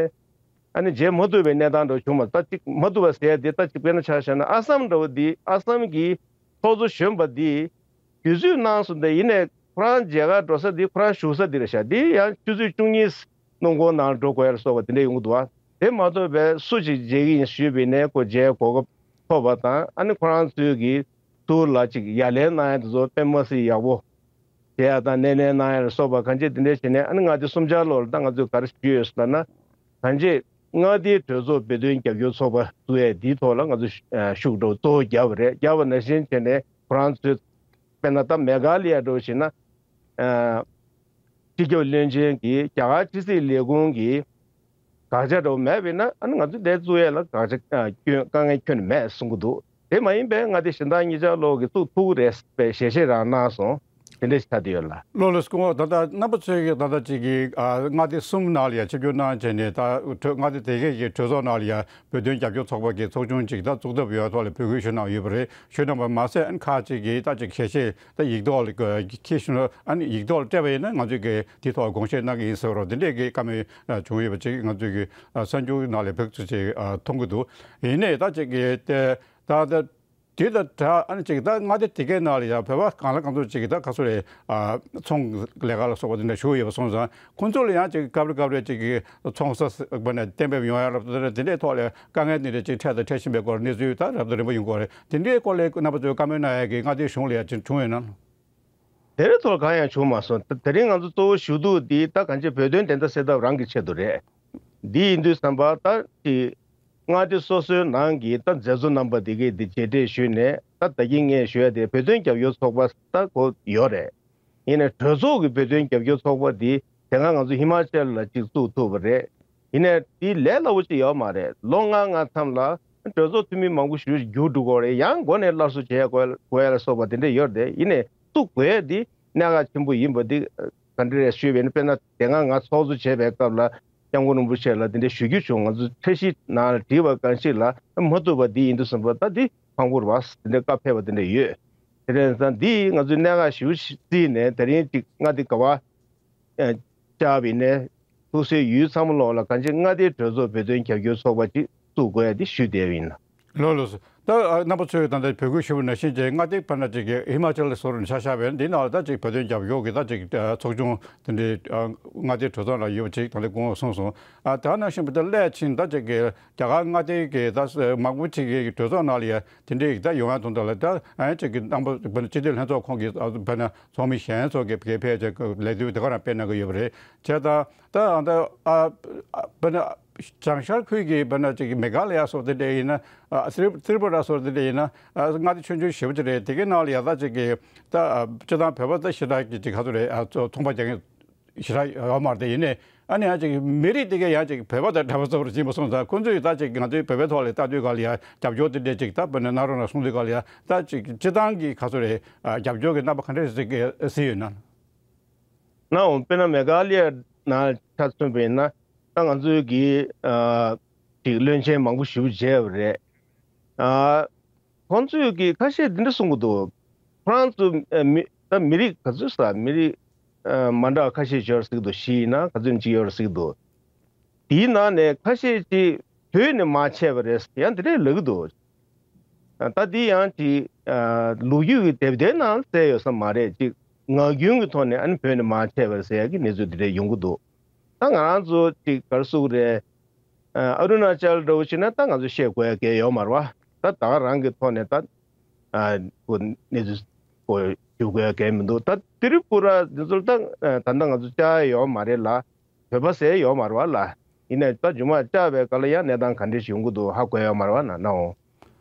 ཨ་ནི་མཇལ་མ་ཐུབ་པའི་གནས་སྟངས་འདྲ་བོ་བྱུང་མ། ད་ཅིག་མ་ཐུབ་པ་ཟེར་ཡ་དེ་ད་ཅིག་དཔེར་ན་ཆ་བཞག་ན་ཨ་སམ་འདྲ་བོ་འདི། ཨ་སམ་གྱི་ཚོགས་གཙོ་གཞོན་པ་འདི་དུས་ཚོད་གནང་སོང་སྟེ། ཡིན་ནའི་ཁོ་རང་མཇལ་ཁ་འགྲོ་ས་འདི་ཁོ་རང་བཞུགས་ས་འདི་རེད་ཤག་འདི་ཡང་ཆུ་ཚོད་བཅུ་གཉིས་སྣུམ་འཁོར་ནང་འགྲོ་དགོས་ཡ་ལ་སོགས་པ་དེ་འདྲ་ཡོང་གི་འདུག་བ། དེ་མ་གཏོགས་པའི་སུ་ཞིག་མཇལ་གྱི་ཡིན་ཞུས་པ་ཡིན་ནའི་ཁོ་མཇལ་གོ་སྐབས་ཐོབ་པ་དང་། ཨ་ནི་ཁོ་རང་ཚོའི་གི་ཐུགས་ལ་ཅིག་ཡ་ལན་གནང་ཡ་དེ་ཚོ་དཔེ་མ་སྲིད་ཡག་པོ་བྱས་ཡ་དང་། སྣེ་ལེན་གནང་ཡ་ལ་སོགས་པ་གང་ཅི་དེ་འདྲ་བྱས་ནས། ཨ་ནི་མངའ་སྡེ་གསུམ་ཆར་ལོགས་ལ་ད་ང་ཚོས་ག་རེ་ཞུས་ཡོད་ཟེར་ལབ་ན། གང་ཅི་མངའ་སྡེའི་གྲོས་ཚོགས་བོད་དོན་རྒྱབ་སྐྱོར་ཚོགས་པ་བཙུགས་ཡས་འདིའི་ཐོག་ལ་ང་ཚོ་ཨ་ཤུགས་འགྲོ་གཙོ་བོ་བརྒྱབ་པ་རེད། བརྒྱབ་པ་ནང་བཞིན་བྱས་ནས་ཁོ་རང་ཚོས་དཔེར་ན་ད་མེ་གྷ་ལི་ཡ་འདྲ་བོ་བྱས་ན། ཨ་སྤྱི་ཁྱབ་བློན་ཆེན་གྱིས་རྒྱ་གར་ཕྱི་སྲིད་ལས་ཁུངས་ཀྱི་དགག་བྱ་འདྲ་བོ་མེད་པ་ཡིན་ན། ཨ་ནི་ང་ཚོ་འདིར་བཙུགས་ཡས་ལ་དགག་བྱ་ཨ་སྐྱོན་དཀའ་ངལ་ཁྱོན་ནས་མེད་གསུང་གི་འདུག་དེ་མ་ཡིན་པའི་མངའ་སྡེ་གཞན་དག་གཉིས་ཆར་ལོགས་ཀྱིས་བཙུགས་ཐུབ་ཀྱི་རེད་པའི་ཞལ་བཞེས་རང་གནང་སོང་། དེ་འདྲ་ཞིག་ཆགས་བསྡད་ཡོད་ལ། ལགས་ལགས་སོ། ད་ལྟ་རྣམ་པ་ཚོས་ཀྱིས་ད་ལྟ་ཅིག་གིས་ཨ་མངའ་སྡེ་གསུམ་ནང་ལ་ཡང་ཆིབས་བསྒྱུར་གནང་བྱས་ནས། ད་གྲོས་མངའ་སྡེ་དེ་གའི་གི་གྲོས་ཚོགས་ནང་ལ་ཡང་བོད་དོན་རྒྱབ་སྐྱོར་ཚོགས་པ་གི་ཚོགས་ཆུང་ཅིག་ད་བཙུགས་ཐབས་ཡོད་ཐོག་ལ་འབོད་སྐུལ་ཞུ་གནང་ཡོད་པ་རེད། ཞུ་གནང་བ་མ་ཟད། ཨ་ནི་ཁག་ཅིག་གིས་ད་ཅིག་ཞལ་བཞེས་ད་ཡིག་ཐོག་ལ་ཁྱེར་ཞུ་ན། ཨ་ནི་ཡིག་ཐོག་ལ་སྤྲད་པ་ཡིན་ན་ང་ཚོས་ཀྱིས་དེའི་ཐོག་དགོངས་བཞེས་གནང་གི་ཡིན་ཟེར་བ་རོགས། དེ་འདྲས་ཀྱི་བཀའ་མོལ་ཨ་བྱུང་ཡོད་པ་ཅིག་ང་ཚོས་ཀྱི་ཨ་གསར་འགྱུར་ནང་ལ་བེད་སྤྱོད་ཅིག་ཨ་མཐོང་གི་འདུག་ཡིན་ནའི་ད་ཅིག་གིས་དེ་ད་ད། དེ་དང་སྦྲགས་ཨ་ནི་ཅིག་ད་མངའ་སྡེ་དེ་གའི་ནང་ལ་ཡང་བོད་པ་གང་ལ་གང་འཚམ་ཅིག་གིས་ད་ག་ཚོད་རེད། ཨ་ཚོང་ལས་ཀ་ལ་སོགས་པ་དེ་འདྲ་ཞུགས་ཡོད་པ་སོང་ཙང་། ཁོང་ཚོ་ལ་ཡང་ཅིག་སྐབས་རེ་སྐབས་རེ་ཅིག་གིས་ཚོང་ས་བ་ནས་གཏན་འབེབས་ཡོང་ཡ་རབ་ཏུ་དེ་འདྲའི་ཐོག་ལ་དཀའ་ངལ་དེ་འདྲ་ཅིག་འཕྲད་དང་འཕྲད་བཞིན་པའི་སྐོར་གནས་ཚུལ་ད་རབ་ཏུ་རིམ་པ་ཡོང་གི་ཡོད་རེད། དེ་འདྲའི་སྐོར་ལ་རྣམ་པ་ཚོས་བཀའ་མོལ་གནང་ཡ་གི་མངའ་སྡེའི་གཞུང་ལ་ཡང་ཅིག་བྱུང་ཡོད་ན། དེ་རིང་ཐོག་གང་ཡང་བྱུང་མ་སོང་། ད་དེ་རིང་ང་ཚོ་གཙོ་བོ་ཞུ་གཏུག་འདི་ད་གང་ཅི་བོད་དོན་བདེན་མཐའ་གསལ་ཐབས་རང་གི་ཆེད་དུ་རེད། འདི་ཡིན་དུས་ཙམ་པ་ད་ཅིག་མངའ་སྡེ་སོ་སོའི་ནང་གི་ད་མཛད་གཙོ་རྣམ་པ་འདི་གས་འདི་མཇལ་འཕྲད་ཞུས་ནས། ད་ད་གིན་ངས་ཞུ་ཡ་དེ་བོད་དོན་རྒྱབ་སྐྱོར་ཚོགས་པ་ད་གོ་ཡོད་རེད། ཡིན་ནའི་གྲོས་ཚོགས་ཀྱི་བོད་དོན་རྒྱབ་སྐྱོར་ཚོགས་པ་འདི་དེ་སྔ་ང་ཚོ་ཧི་མ་ཅལ་ལ་གཅིག་བཙུགས་ཐུབ་པ་རེད། ཡིན་ནའི་དེ་ལས་སླ་པོ་ཅིག་ཡོད་མ་རེད། ལོ་ལྔ་ལྔ་མཚམས་ལ་གྲོས་ཚོགས་འཐུས་མི་མང་པོ་ཞིག་འགྱུར་འགྲོ་གི་རེད། ཡང་མགོ་ནས་སླར་གསོ་བྱེད་དགོས་དགོས་ཡ་ལ་སོགས་པ་དེ་འདྲ་ཡོད་རེད། ཡིན་ནའི་བཙུགས་དགོས་ཡ་འདི་གནད་འགག་ཆེན་པོ་ཡིན་པ་འདི་ག་འདྲ་རེད་ཞུས་པ་ཡིན་ན། དཔེར་ན་དེ་སྔ་ང་ཚོགས་གཙོ་བྱེད་པའི་སྐབས་ལ་སྐྱབས་མགོན་རིན་པོ་ཆེ་ལ་དེ་འདྲ་ཞུ་རྒྱུ་བྱུང་། ང་ཚོ་འཆར་གཞི་ནང་ལ་བྲིས་པ་གང་ཞིག་ལ་མ་ཐུབ་པ་འདི་ཡིན་དུས་ཙམ་པ་ད་འདི་ཕངས་པོ་རེད་པ། དེ་འདྲ་བཀའ་ཕེབས་པ་དེ་འདྲ་ཡོད། དེ་རེད་ཙང་འདི་ང་ཚོའི་གནད་འགག་ཞེ་པོ་ཞིག་བརྩིས་ནས་དེ་རིང་ཅིག་མངའ་སྡེ་ག་པར་ཨ་བཅར་བ་ཡིན་ནའི་ཐུགས་སྲས་ཡུལ་ཚང་མ་ལོག་ལ་གང་ཅི་མངའ་སྡེའི་གྲོས་ཚོགས་བོད་དོན་རྒྱབ་སྐྱོར་ཚོགས་པ་ཅིག་བཙུགས་དགོས་ཡ་འདི་ཞུས་བསྡད་པ་ཡིན། ལགས་ལགས་སོ། ད་ཨ་རྣམ་པ་ཚོས་ད་ལྟ་འབོད་སྐུལ་ཞུས་པ་ནང་བཞིན་བྱས། མངའ་སྡེ་དཔེར་ན་ཅིག་གི་ཧི་མ་ཅལ་སོགས་ནས་ཆ་བཞག་པ་ཡིན་ན། འདི་ནང་ལ་ད་ཅིག་བོད་དོན་རྒྱབ་སྐྱོར་གྱི་ད་ཅིག་ཨ་ཚོགས་ཆུང་དེ་འདྲའི་ཨ་མངའ་སྡེའི་གྲོས་ཚོགས་ནང་ཡོད་པ་ཅིག་ད་ལྟ་སྐུ་ངོས་གསུངས་སོང་། ཨ་དེ་ནང་བཞིན་པ་ད་སླད་ཕྱིན་ད་ཅིག་གི་རྒྱ་གར་མངའ་སྡེའི་གི་ད་མང་པོ་ཅིག་གི་གྲོས་ཚོགས་ནང་ལ་ཡ་དེ་འདྲའི་ད་ཡོང་ཡ་དོན་དག་ལ། ད་ཨ་ཅིག་གི་རྣམ་པ་དཔེར་ན་སྤྱི་འཐུས་ལྷན་ཚོགས་ཁོངས་ཀྱི་ཨ་དཔེར་ན་ཚོགས་མི་གཞན་ཚོ་གི་གི་ཕེབས་བྱས་ལས་དོན་དེ་ག་རང་སྤེལ་གནང་གི་ཡོད་པ་རེད། བྱས་ཙང་ད་ཨ་ད་ཨ་ཨ་དཔེར་ན་བྱང་ཤར་ཁུལ་གྱི་དཔེར་ན་ཅིག་མེ་གྷ་ལ་ཡ་སོགས་དེ་འདྲ་ཡིན་ན། ཨ་ཏྲི་ཏྲི་པུ་ར་སོགས་དེ་འདྲ་ཡིན་ན། ཨ་མངའ་སྡེ་ཆུང་ཆུང་ཞེ་པོ་ཅིག་རེད། དེ་གའི་ནང་ལ་ཡ་ད་ཅིག་གི་ད་ཨ་སྤྱིར་བཏང་བོད་པ་ད་ཞེ་དྲག་གི་ཅིག་ག་ཚོད་རེད། ཨ་ཚོ་ཚོང་པ་རྒྱག་མཁན་ཞེ་དྲག་ཡོད་མ་རེད། དེ་ཡིན་ནའི་ཨ་ནི་ཡང་ཅིག་མི་རིགས་དེ་གའི་ཡང་ཅིག་བོད་པ་དང་འདྲ་པོ་ཚོ་རུ་ཕྱིན་པ་སོང་ཙང་། ཁོང་ཚོས་ད་ཅིག་ང་ཚོའི་བོད་པའི་ཐོག་ལ་ལྟ་དུས་ག་ལ་ཡ་རྒྱབ་སྐྱོར་དེ་འདྲ་ཅིག་ད་དཔེར་ན་གནང་རོགས་གནང་གསུང་དུས་ག་ལ་ཡ་ད་ཅིག་སྤྱིར་བཏང་གི་ག་ཚོད་རེད། ཨ་རྒྱབ་སྐྱོར་གྱི་རྣམ་པ་ག་འདྲ་ཞིག་གཟིགས་ཡོད་ན། ནའོ་དཔེར་ན་མེ་གྷ་ལི་ཡ་ནང་ཆ་མཚོན་པ་ཡིན་ན། ད་ང་ཚོའི་གི་ཨ་ཅིག་བློན་ཆེན་མང་པོ་ཞེ་པོ་མཇལ་བ་རེད། ཨ་ཁོང་ཚོས་ཀྱི་ཁ་ཤས་འདི་འདྲ་གསུང་གི་འདུག་ཁོ་རང་ཚོ་ཨ་མི་ ད་མི་རིགས་ག་ཚོད་ས་མི་རིགས་ཨ་མ་འདྲ་ཁ་ཤས་ཡོད་རེད་ཟེར་གྱི་འདུག་བཞི་ཡིན་ན་ག་ཚོད་ཅིག་ཡོད་རེད་ཟེར་གྱི་འདུག་དེའི་ནང་ནས་ཁ་ཤས་ཅིག་བོད་ནས་མར་ཆད་པ་རེད་ཡང་དེ་འདྲས་ལབ་ཀྱི་འདུག་ད་འདི་ཡང་ཅིག་ཨ་ལོ་རྒྱུས་ཀྱི་དེབ་ཐེར་ནང་གསལ་ཡོད་ས་མ་རེད། ཅིག་ངག་རྒྱུན་གྱི་ཐོག་ནས་ཨ་ནི་བོད་ནས་མར་ཆད་པ་རེད་ཟེར་ཡག་གི་གནས་ཚུལ་དེ་འདྲས་ཡོང་གི་འདུག་ད་ང་རང་ཚོ་ཅིག་ག་རེ་ཟེར་དགོས་རེད། ཨ་ཨ་རུ་ན་ཅལ་འདྲ་བོ་བྱས་ན་ད་ང་ཚོ་བཤད་དགོས་ཡ་གལ་ཡོད་མ་རེད་བ། ད་ད་ག་རང་གི་ཐོག་ནས་ད་ཨ་ཁོ་གནས་ཚུལ་ཁོ་ཞུ་དགོས་ཡ་གལ་མི་འདུག་ད་ཏི་རི་པུ་ར་འདི་ཚོར་ད་ཨ་ད་ལྟ་ང་ཚོ་བཅར་ཡ་ཡོད་མ་རེད་ལ། བོད་པ་ཟེར་ཡ་ཡོད་མ་རེད་བ་ལ། ཡིན་ནའི་ད་རྗེས་མ་བཅར་བའི་སྐབས་ལ་ཡང་གནས་སྟངས་ག་འདྲས་ཞིག་ཡོང་གི་འདུག་ཧ་གོ་ཡ་ཡོད་མ་རེད་བ་ན་ན་འོང་།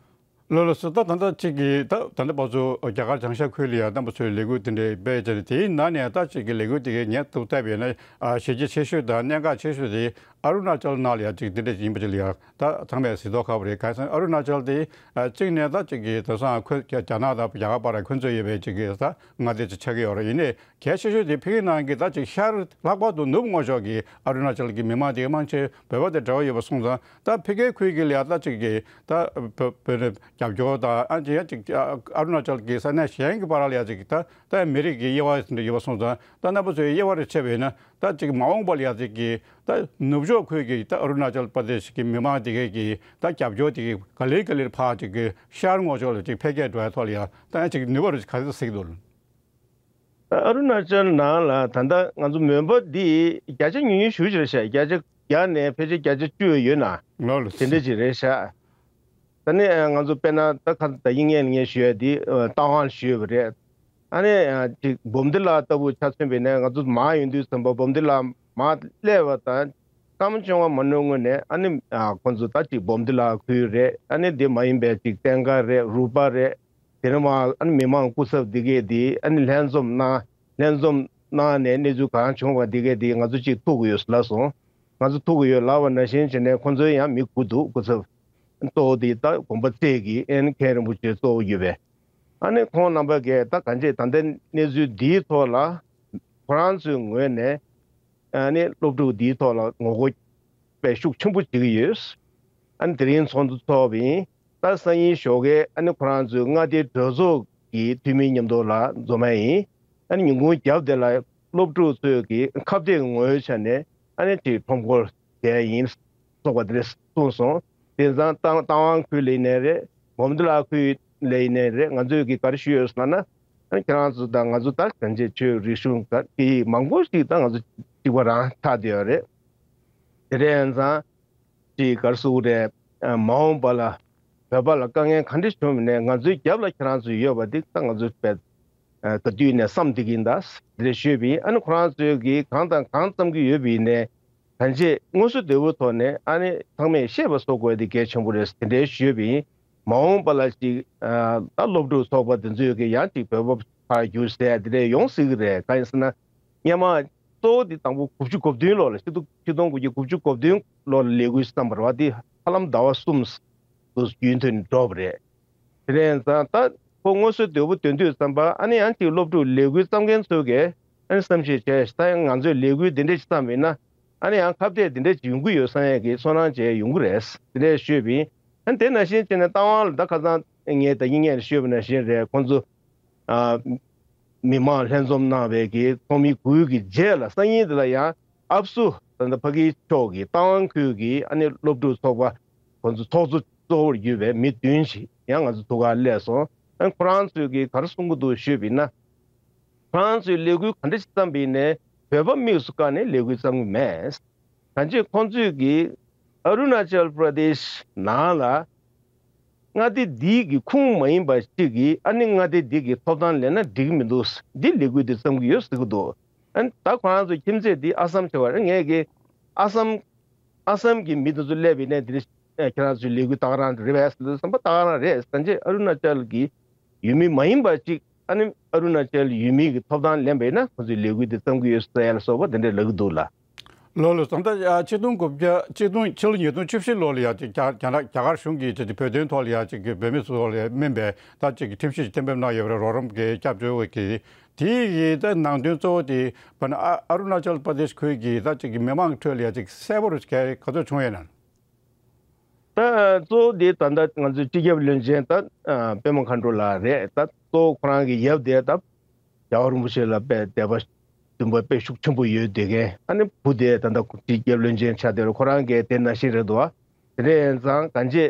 ལགས་ལགས་སོ། ད་ད་ལྟ་གཅིག་གིས་ད་ད་ལྟ་ང་ཚོ་རྒྱ་གར་བྱང་ཤར་ཁུལ་ལ་ཡང་རྣམ་པ་ཚོས་ལས་འགུལ་དེ་འདྲའི་སྤེལ་བྱས་ནས་དེའི་ནང་ནས་ད་གཅིག་གི་ལས་འགུལ་དེ་གའི་ཉེན་རྟོག་བལྟས་པས་ན་ཨ་གཞི་རྒྱ་ཆེ་ཤོས་དང་གནད་འགག་ཆེ་ཤོས་དེ་ཨ་རུ་ན་ཅལ་ནང་ལ་ཡང་གཅིག་དེ་འདྲ་ཡིན་པ་ཅིག་ལ་ཡང་ད་ཚང་མས་གཟིགས་མདོག་ཁ་པོ་རེད། གང་ཡིན་ཟེར་ན་ཨ་རུ་ན་ཅལ་དེ་ཨ་གཅིག་ནས་ད་གཅིག་གིས་དེང་སང་ཁོ་རྒྱ་རྒྱ་ནག་དང་རྒྱ་གར་བར་ལ་འཁོན་རྩོད་ཡོད་པའི་གཅིག་གི་ད་མངའ་སྡེ་ཅིག་ཆགས་ཀྱི་ཡོད་རེད། ཡིན་ནའི་གལ་ཆེ་ཤོས་དེ་ཕ་གིའི་ནང་གི་ད་ཅིག་ཤར་ལྷག་པར་དུ་ནུབ་ངོས་ཕྱོགས་ཀྱི་ཨ་རུ་ན་ཅལ་གྱི་མི་མང་དེ་མང་ཆེ་བོད་པ་དང་འབྲེལ་བ་ཡོད་པ་སོང་ཙང་ད་ཕ་གིའི་ཁུལ་གྱི་ལ་ཡ་ད་ཅིག་གི་ད་བོད་བོད་རྒྱབ་སྐྱོར་དང་ཨ་ཅིག་ཡ་ཅིག་ཨ་རུ་ན་ཅལ་གྱི་ས་གནས་གཞན་གྱི་བར་ལ་ཡ་ཅིག་ད་ད་མི་རིགས་ཀྱི་དབྱེ་བ་ཟེར་འདྲ་ཡོད་པ་སོང་ཙང་ད་རྣམ་པ་ཚོའི་དབྱེ་བ་རེ་ཕྱེ་བས་ན་ད་ཅིག་མ་འོངས་པ་ལ་ཡ་ཅིག་གི་ད་ནུབ་ཕྱོགས་ཁུལ་གྱི་ད་ཨ་རུ་ན་ཅལ་པར་དེ་ཤི་གི་མི་མང་དེ་གའི་གི་ད་རྒྱབ་སྐྱོར་དེ་གི་ག་ལེར་ག་ལེར་ཕར་ཅིག་གི་ཤར་ངོས་ཕྱོགས་ལ་ཅིག་འཕེལ་རྒྱས་འགྲོ་ཡ་ཐོག་ལ་ཡ་ད་ཡ་ཅིག་ནུས་པ་རེ་ཅིག་ག་ཚོད་གཟིགས་འདུག་ཨ་རུ་ན་ཅལ་ནང་ལ་ད་ལྟ་ང་ཚོ་མོན་པ་འདི་བརྒྱ་ཆ་ཉུང་ཉུང་ཞེ་ཅིག་རེད་ཤག་བརྒྱ་ཆ་བརྒྱ་ནས་ཕལ་ཆེར་བརྒྱ་ཆ་བཅུ་ཡོད་ན་ལོ་ལོ་དེ་འདྲ་ཅིག་རེད་ཤག་ད་ནི་ང་ཚོ་དཔེར་ན་ད་ཁ་ད་ཡིན་ངེས་ངེས་ཞུ་ཡ་འདི་ཏང་ཝན་ཞུ་ཡོད་པ་རེད། ཨ་ནི་ཅིག་འབུམ་སྡེ་ལ་ལྟ་བུ་ཆ་མཚོན་པས་ན་ང་ཚོ་མར་ཡོང་དུས་ཙམ་པ་འབུམ་སྡེ་ལ་མར་སླེབས་པ་དང་སྐར་མ་བཅོ་ལྔ་མ་ནུབ་སྔོན་ནས་ཨ་ནི་ཁོང་ཚོ་ད་ཅིག་འབུམ་སྡེ་ལ་ཁུལ་རེད། ཨ་ནི་དེ་མ་ཡིན་པའི་ཅིག་བསྟན་དགའ་རེད། རུ་པ་རེད། དེ་ནས་མར་ཨ་ནི་མི་མང་སྐུ་ཚབ་འདི་གས་འདི་ཨ་ནི་ལྷན་འཛོམས་གནང་། ལྷན་འཛོམས་གནང་ནས་གནས་ཚུལ་གང་བྱུང་བ་འདི་གས་འདི་ང་ཚོ་གཅིག་ཐུག་གི་ཡོད་ལབ་སོང་། ང་ཚོ་ཐུག་གི་ཡོད་ལབ་པ་ནང་བཞིན་བྱས་ནས་ཁོང་ཚོའི་ཡང་མི་དགུ་འདུག་སྐུ་ཚབ་གཙོ་བོ་འདི་ད་དགོན་པ་རྩེ་གི་ཨ་ནི་མཁན་རིན་པོ་ཆེ་གཙོ་བོ་ཡོད་པས། ཨ་ནི་ཁོང་རྣམ་པ་གས་ད་གང་ཅི་ད་ལྟའི་གནས་ཚུལ་འདིའི་ཐོག་ལ་ཁོ་རང་ཚོའི་ངོས་ནས་ཨ་ནི་སློབ་ཕྲུག་འདིའི་ཐོག་ལ་ངོ་རྒོལ་དཔེ་ཤུགས་ཆེན་པོ་བྱེད་ཀྱི་ཡོད། ཨ་ནི་དེ་རིང་ཚོགས་འདུ་ཚོགས་པ་ཡིན། ད་སང་ཉིན་ཞོགས་ཀས་ཨ་ནི་ཁོ་རང་ཚོའི་མངའ་སྡེའི་གྲོས་ཚོགས་ཀྱི་འཐུས་མི་མཉམ་དུ་ལ་འཛོམས་ཡ་ཡིན། ཨ་ནི་ཉིན་གུང་རྒྱབ་དེ་ལ་སློབ་ཕྲུག་ཚོས་ཀྱི་ཁ་གཏད་ངོས་ཆ་ནས་ཨ་ནི་ཅིག་ཁྲོམ་སྐོར་བྱས་ཡིན་སོགས་པ་དེ་གསུངས་སོང་། དེང་སང་ཏང་ཏང་ཝང་ཁུལ་ལ་ཡིན་ནའི་རེད། འབུམ་སྡེ་ལ་ཁུལ་ལ་ཡིན་ནའི་རེད། ང་ཚོས་ཀྱི་ག་རེ་ཞུས་ཡོད་ཟེར་ན། ཨ་ནི་ཁྱེད་རང་ཚོ་དང་ང་ཚོ་ད་གང་ཅི་ཆོས་རིག་གཞུང་གི་མང་པོ་ཞིག་ད་ང་ཚོ་གཅིག་པ་རང་ཆགས་བསྡད་ཡོད་རེད། དེ་འདྲ་ཡིན་ཙང་། ཅིག་ག་རེ་ཟེར་དགོས་རེད། ཨ་མ་འོངས་པ་ལ་བོད་པ་ལ་དཀའ་ངལ་ག་འདྲ་བྱུང་མིན་ནས་ང་ཚོའི་རྒྱབ་ལ་ཁྱེད་རང་ཚོ་ཡོད་པ་འདི་ད་ང་ཚོ་དཔེ་ཨ་ག་དུས་ནས་བསམ་བསྡད་ཀྱི་ཡིན་ད་དེ་འདྲ་ཞུས་པ་ཡིན། ཨ་ནི་ཁོ་རང་ཚོས་ཀྱིས་གང་དང་གང་བརྩམས་ཀྱི་ཡོད་པ་ཡིན་ནའི་གང་ཅི་དངོས་སུ་དེ་བོ་ཐོག་ནས་ཨ་ནི་ཚང་མས་ཤེས་པ་བཟོ་དགོས་དེ་གལ་ཆེན་པོ་རེད་དེ་འདྲ་ཞུས་པ་ཡིན། མ་འོངས་པ་ལ་ཅིག་ཨ་ད་སློབ་ཕྲུག་ཚོགས་པ་དེ་ཚོས་ཀྱིས་ཡང་ཅིག་བོད་པ་ཕར་རྒྱུགས་ཟེར་དེ་འདྲ་ཡོང་སྲིད་ཀྱི་རེད། གང་ཡིན་ཟེར་ན་སྔོན་མ། གཙོ་བོ་འདི་དང་པོ་དགུ་བཅུ་གོ་བདུན་ལོ་ལ་ཕྱི་དུ་ཕྱི་སྟོང་དགུ་བརྒྱ་དགུ་བཅུ་གོ་བདུན་ལོ་ལ་ལས་འགུལ་བརྩམས་པ་རེད་བ། འདི་ཧ་ལམ་ཟླ་བ་གསུམ་དུ་རྒྱུན་མཐུད་ནས་འགྲོ་བ་རེད། དེ་ནས་ཙང་ད་ཁོ་དངོས་སུ་དོལ་པོ་དོན་དུས་ཙམ་པ་ཨ་ནི་ཡང་ཅིག་སློབ་ཕྲུག་ལས་འགུལ་བརྩམས་མཁན་ཚོ་གིས་ཨ་ནི་བསམ་ཤེས་བྱས་ད་ཡང་ང་ཚོས་ལས་འགུལ་འདི་འདྲ་ཞིག་བརྩམས་པ་ཡིན་ན་ཨ་ནི་ཡང་ཁ་གཏད་འདི་འདྲ་ཞིག་ཡོང་གི་ཡོད་བསམ་ཡས་ཀྱི་ཚོར་སྣང་བྱས་ཡོང་གི་རེད། དེ་འདྲ་ཞུས་པ་ཡིན། ཨ་ནི་དེ་ནང་བཞིན་བྱས་ནས་རྟ་དབང་ལ་ད་ཁ་སང་ངས་ད་ཡིན་ངས་ཞུས་པ་ནང་བཞིན་རེད། ཁོང་ཚོ། ཨ་མི་མང་ལྷན་འཛོམས་གནང་བའི་གི་ཚོགས་མི་དགུའི་གི་རྗེས་ལ་སང་ཉིན་དེ་ལ་ཡང་ཨབ་སུ་ད་ལྟ་ཕ་གིའི་ཕྱོགས་ཀྱི་རྟ་དབང་ཁུལ་གྱི་ཨ་ནི་སློབ་ཕྲུག་ཚོགས་པ་ཁོང་ཚོ་ཚོགས་གཙོ་གཙོ་བོར་གྱུར་པའི་མི་བདུན་ཞིག་ཡང་ང་ཚོ་ཐུག་གར་སླེབས་སོང་། ཨ་ཁོ་རང་ཚོས་གི་ག་རེ་གསུང་གི་འདུག་ཞུས་པ་ཡིན་ན། ཁོ་རང་ཚོས་ལས་འགུལ་ག་འདྲ་ཞིག་བརྩམས་པ་ཡིན་ནའི་བོད་པ་དམིགས་སུ་བཀར་ནས་ལས་འགུལ་བརྩམས་གི་མེད། ད་ཅི་ཁོང་ཚོས་ཀྱིས་ཨ་རུ་ན་ཅལ་པྲ་དེཤ་ནང་ལ་མངའ་སྡེ་འདི་གི་ཁུངས་མ་ཡིན་པ་ཅིག་གིས་ཨ་ནི་མངའ་སྡེ་འདི་གི་ཐོབ་ཐང་ལེན་ན་འགྲིག་མི་འདུག་འདི་ལས་འགུལ་འདི་བརྩམས་ཀྱི་ཡོད་ཟེར་གྱི་འདུག་ཨ་ནི་ད་ཁོ་རང་ཚོ་ཁྱིམ་མཚེས་འདི་ཨ་སམ་བྱ་བ་རེད། ངས་ཀྱི་ཨ་སམ་ཨ་སམ་གྱི་མི་དེ་ཚོ་སླེབས་པའི་གནས་འདི་ནས་ཁྱེད་རང་ཚོའི་ལས་འགུལ་ད་ག་རང་རེད་པས་ཟེར་བསམ་པ་ད་ག་རང་རེད། ད་ཅི་ཨ་རུ་ན་ཅལ་གྱི་ཡུལ་མི་མ་ཡིན་པ་ཅིག་ཨ་ནི་ཨ་རུ་ན་ཅལ་ཡུལ་མི་གི་ཐོབ་ཐང་ལེན་པ་ཡིན་ན་ཁོ་ཚོའི་ལས་འགུལ་འདི་བརྩམས་ཀྱི་ཡོད་ཟེར་ཡ་ལ་སོགས་པ་འདི་འདྲ་ལབ་ཀྱི་འདུག་ལ། ལགས་ལགས་སོ། ད་ཆིག་སྟོང་དགུ་བརྒྱ་ཆིག་སྟོང་ཕྱི་ལོ་ཉིས་སྟོང་བཅུ་བཞི་ལོ་ལ་ཡ་ཅིག་རྒྱ་རྒྱ་ནག་རྒྱ་གར་གཞུང་གིས་ཅིག་བོད་དོན་ཐོག་ལ་ཡ་ཅིག་བོད་མི་ཚོ་ལ་སྨན་པའི་ད་ཅིག་ཁྲིམས་གཞི་གཏན་འབེབས་གནང་ཡོད་པ་རེད། རོགས་རམ་གྱི་སྐྱབས་བཅོལ་བའི་གི་དེ་ཡི་ད་ནང་དོན་གཙོ་བོ་དེ་བ་ན་ཨ་ཨ་རུ་ན་ཅལ་པ་དེཤ་ཁུལ་གྱི་ད་ཅིག་མི་མང་ཁྲོད་ལ་ཡ་ཅིག་གསལ་པོ་རུ་ག་ག་ཚོད་བྱུང་ཡོད་ན། ད་གཙོ་བོ་དེ་ད་ལྟ་ང་ཚོའི་སྤྱི་ཁྱབ་བློན་ཆེན་ད་ཨ་པད་མ་མཁའ་འགྲོ་ལགས་རེད། ད་གཙོ་བོ་ཁོ་རང་གི་ཡབ་དེ་ད་ རྒྱལ་བ་རིན་པོ་ཆེ་ལ་དཔེ་དད་པ་འདུན་པ་དཔེ་ཤུགས་ཆེན་པོ་ཡོད་དེ་གན། ཨ་ནི་བུ་དེ་ད་ལྟ་སྤྱི་ཁྱབ་བློན་ཆེན་ཆགས་བསྡད་རེད། ཁོ་རང་གིས་དེ་ནང་བཞིན་རེད་འདུག་བ། དེ་འདྲ་ཡིན་ཙང་གང་ཅི་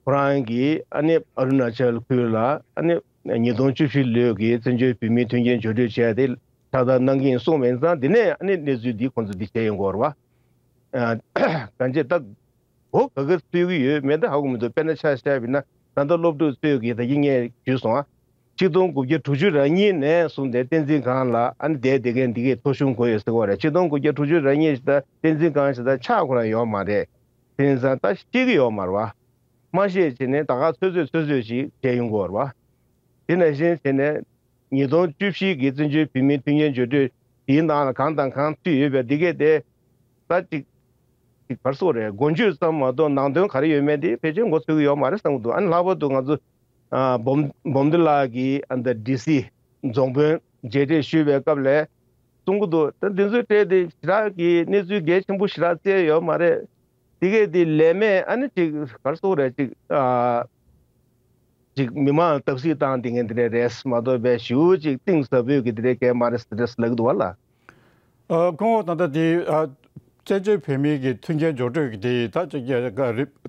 ཁོ་རང་གིས་ཨ་ནི་ཨ་རུ་ན་ཅལ་ཁུལ་ལ་ཨ་ནི་ཉིས་སྟོང་བཅུ་བཞི་ལོའི་གི་བཙན་བྱོལ་བོད་མིའི་མཐུན་རྐྱེན་སྦྱོར་སྤྲོད་བྱས་ཏེ་ཕྱག་བསྟར་གནང་གི་ཡིན་གསུངས་པ་ཡིན་ཙང་། དེ་ནས་ཨ་ནི་གནས་ཚུལ་འདི་ཁོང་ཚོ་འདི་བྱས་ཡོང་གི་ཡོད་རེད་བ། ཨ། གང་ཅི་ད་གོ་ག་ག་ཚོད་ཀྱི་ཡོད་མེད་ད་ཧ་གོ་མི་འདུག་དཔེར་ན་ཆ་བཞག་པ་ཡིན་ན་ད་ལྟ་སློབ་ཕྲུག་ཚོས་ཀྱིས་ད་གིན་ངས་ཞུས་སོང་ཨ། ཆིག་སྟོང་དགུ་བརྒྱ་དྲུག་ཅུ་རེ་གཉིས་ནས་བཟུང་སྟེ་བསྟན་འཛིན་སྒང་ལ་ཨ་ནི་བསྡད་བསྡད་མཁན་འདི་གས་ཐོ་གཞུང་དགོས་ཡོད་ཟེར་གྱི་ཡོད་རེད། ཆིག་སྟོང་དགུ་བརྒྱ་དྲུག་ཅུ་རེ་གཉིས་ཞིག་ད་བསྟན་འཛིན་སྒང་ཞིག་ད་ཆགས་ཁོ་རང་ཡོད་མ་རེད། དེ་ཡིན་ཙང་ད་ཤེས་ཀྱི་ཡོད་མ་རེད་བ། མ་ཤེས་བྱས་ནས་ད་ག་ཚོད་ཚོད་ཚོད་ཚོད་ཞིག་བྱས་ཡོང་གི་ཡོད་རེད་བ། དེ་ནང་བཞིན་བྱས་ནས་ཉིས་སྟོང་བཅུ་བཞི་གི་བཙན་བྱོལ་བོད་མིའི་མཐུན་རྐྱེན་སྦྱོར་སྤྲོད་དེའི་ནང་ལ་གང་དང་གང་ཚུད་ཡོད་པའི་འདི་གས་དེ་ད་ཅིག་ཅིག་ག་རེ་ཟེར་དགོས་རེད། མགོ་མཇུག་ཙམ་མ་གཏོགས་ནང་དོན་ག་རེ་ཡོད་མེད་དེ་ཕལ་ཆེར་མགོ་ཚོད་ཀྱི་ཡོད་མ་རེད་བསམ་གྱི་འདུག་ཨ་ནི་ལྷག་པར་དུ་ང་ཚོ་ཨ་འབུམ་འབུམ་སྡེ་ལགས་ཀྱིས་ཨ་ནི་ད་ཌི་སི་རྫོང་དཔོན་མཇལ་འཕྲད་ཞུས་པའི་སྐབས་ལ་གསུང་གི་འདུག་ད་འདི་ཚོའི་གྲས་དེ་ཞེ་དྲག་གི་གནས་ཚུལ་གལ་ཆེན་པོ་ཞེ་དྲག་བཙལ་ཡོད་མ་རེད། དེ་གས་དེ་ལས་མེད་ཨ་ནི་ཅིག་ག་རེ་ཟེར་དགོས་རེད། ཅིག་ཨ། ཅིག་མི་མང་བརྡབ་གསིག་བཏང་དེ་ངས་འདི་འདྲ་རེད་མ་གཏོགས་པའི་ཞེ་པོ་ཅིག་གཏིང་ཟབ་པོའི་གི་འདི་འདྲའི་གལ་མ་རེད་ཟེར་ལབ་ཀྱི་འདུག་བ་ལ། ཨ། ཁོང་ད་ལྟ་དེ་ཨ་བཙན་བྱོལ་བོད་མིའི་གི་མཐུན་རྐྱེན་སྦྱོར་སྤྲོད་ཀྱི་དེ་ད་ཅིག་ད་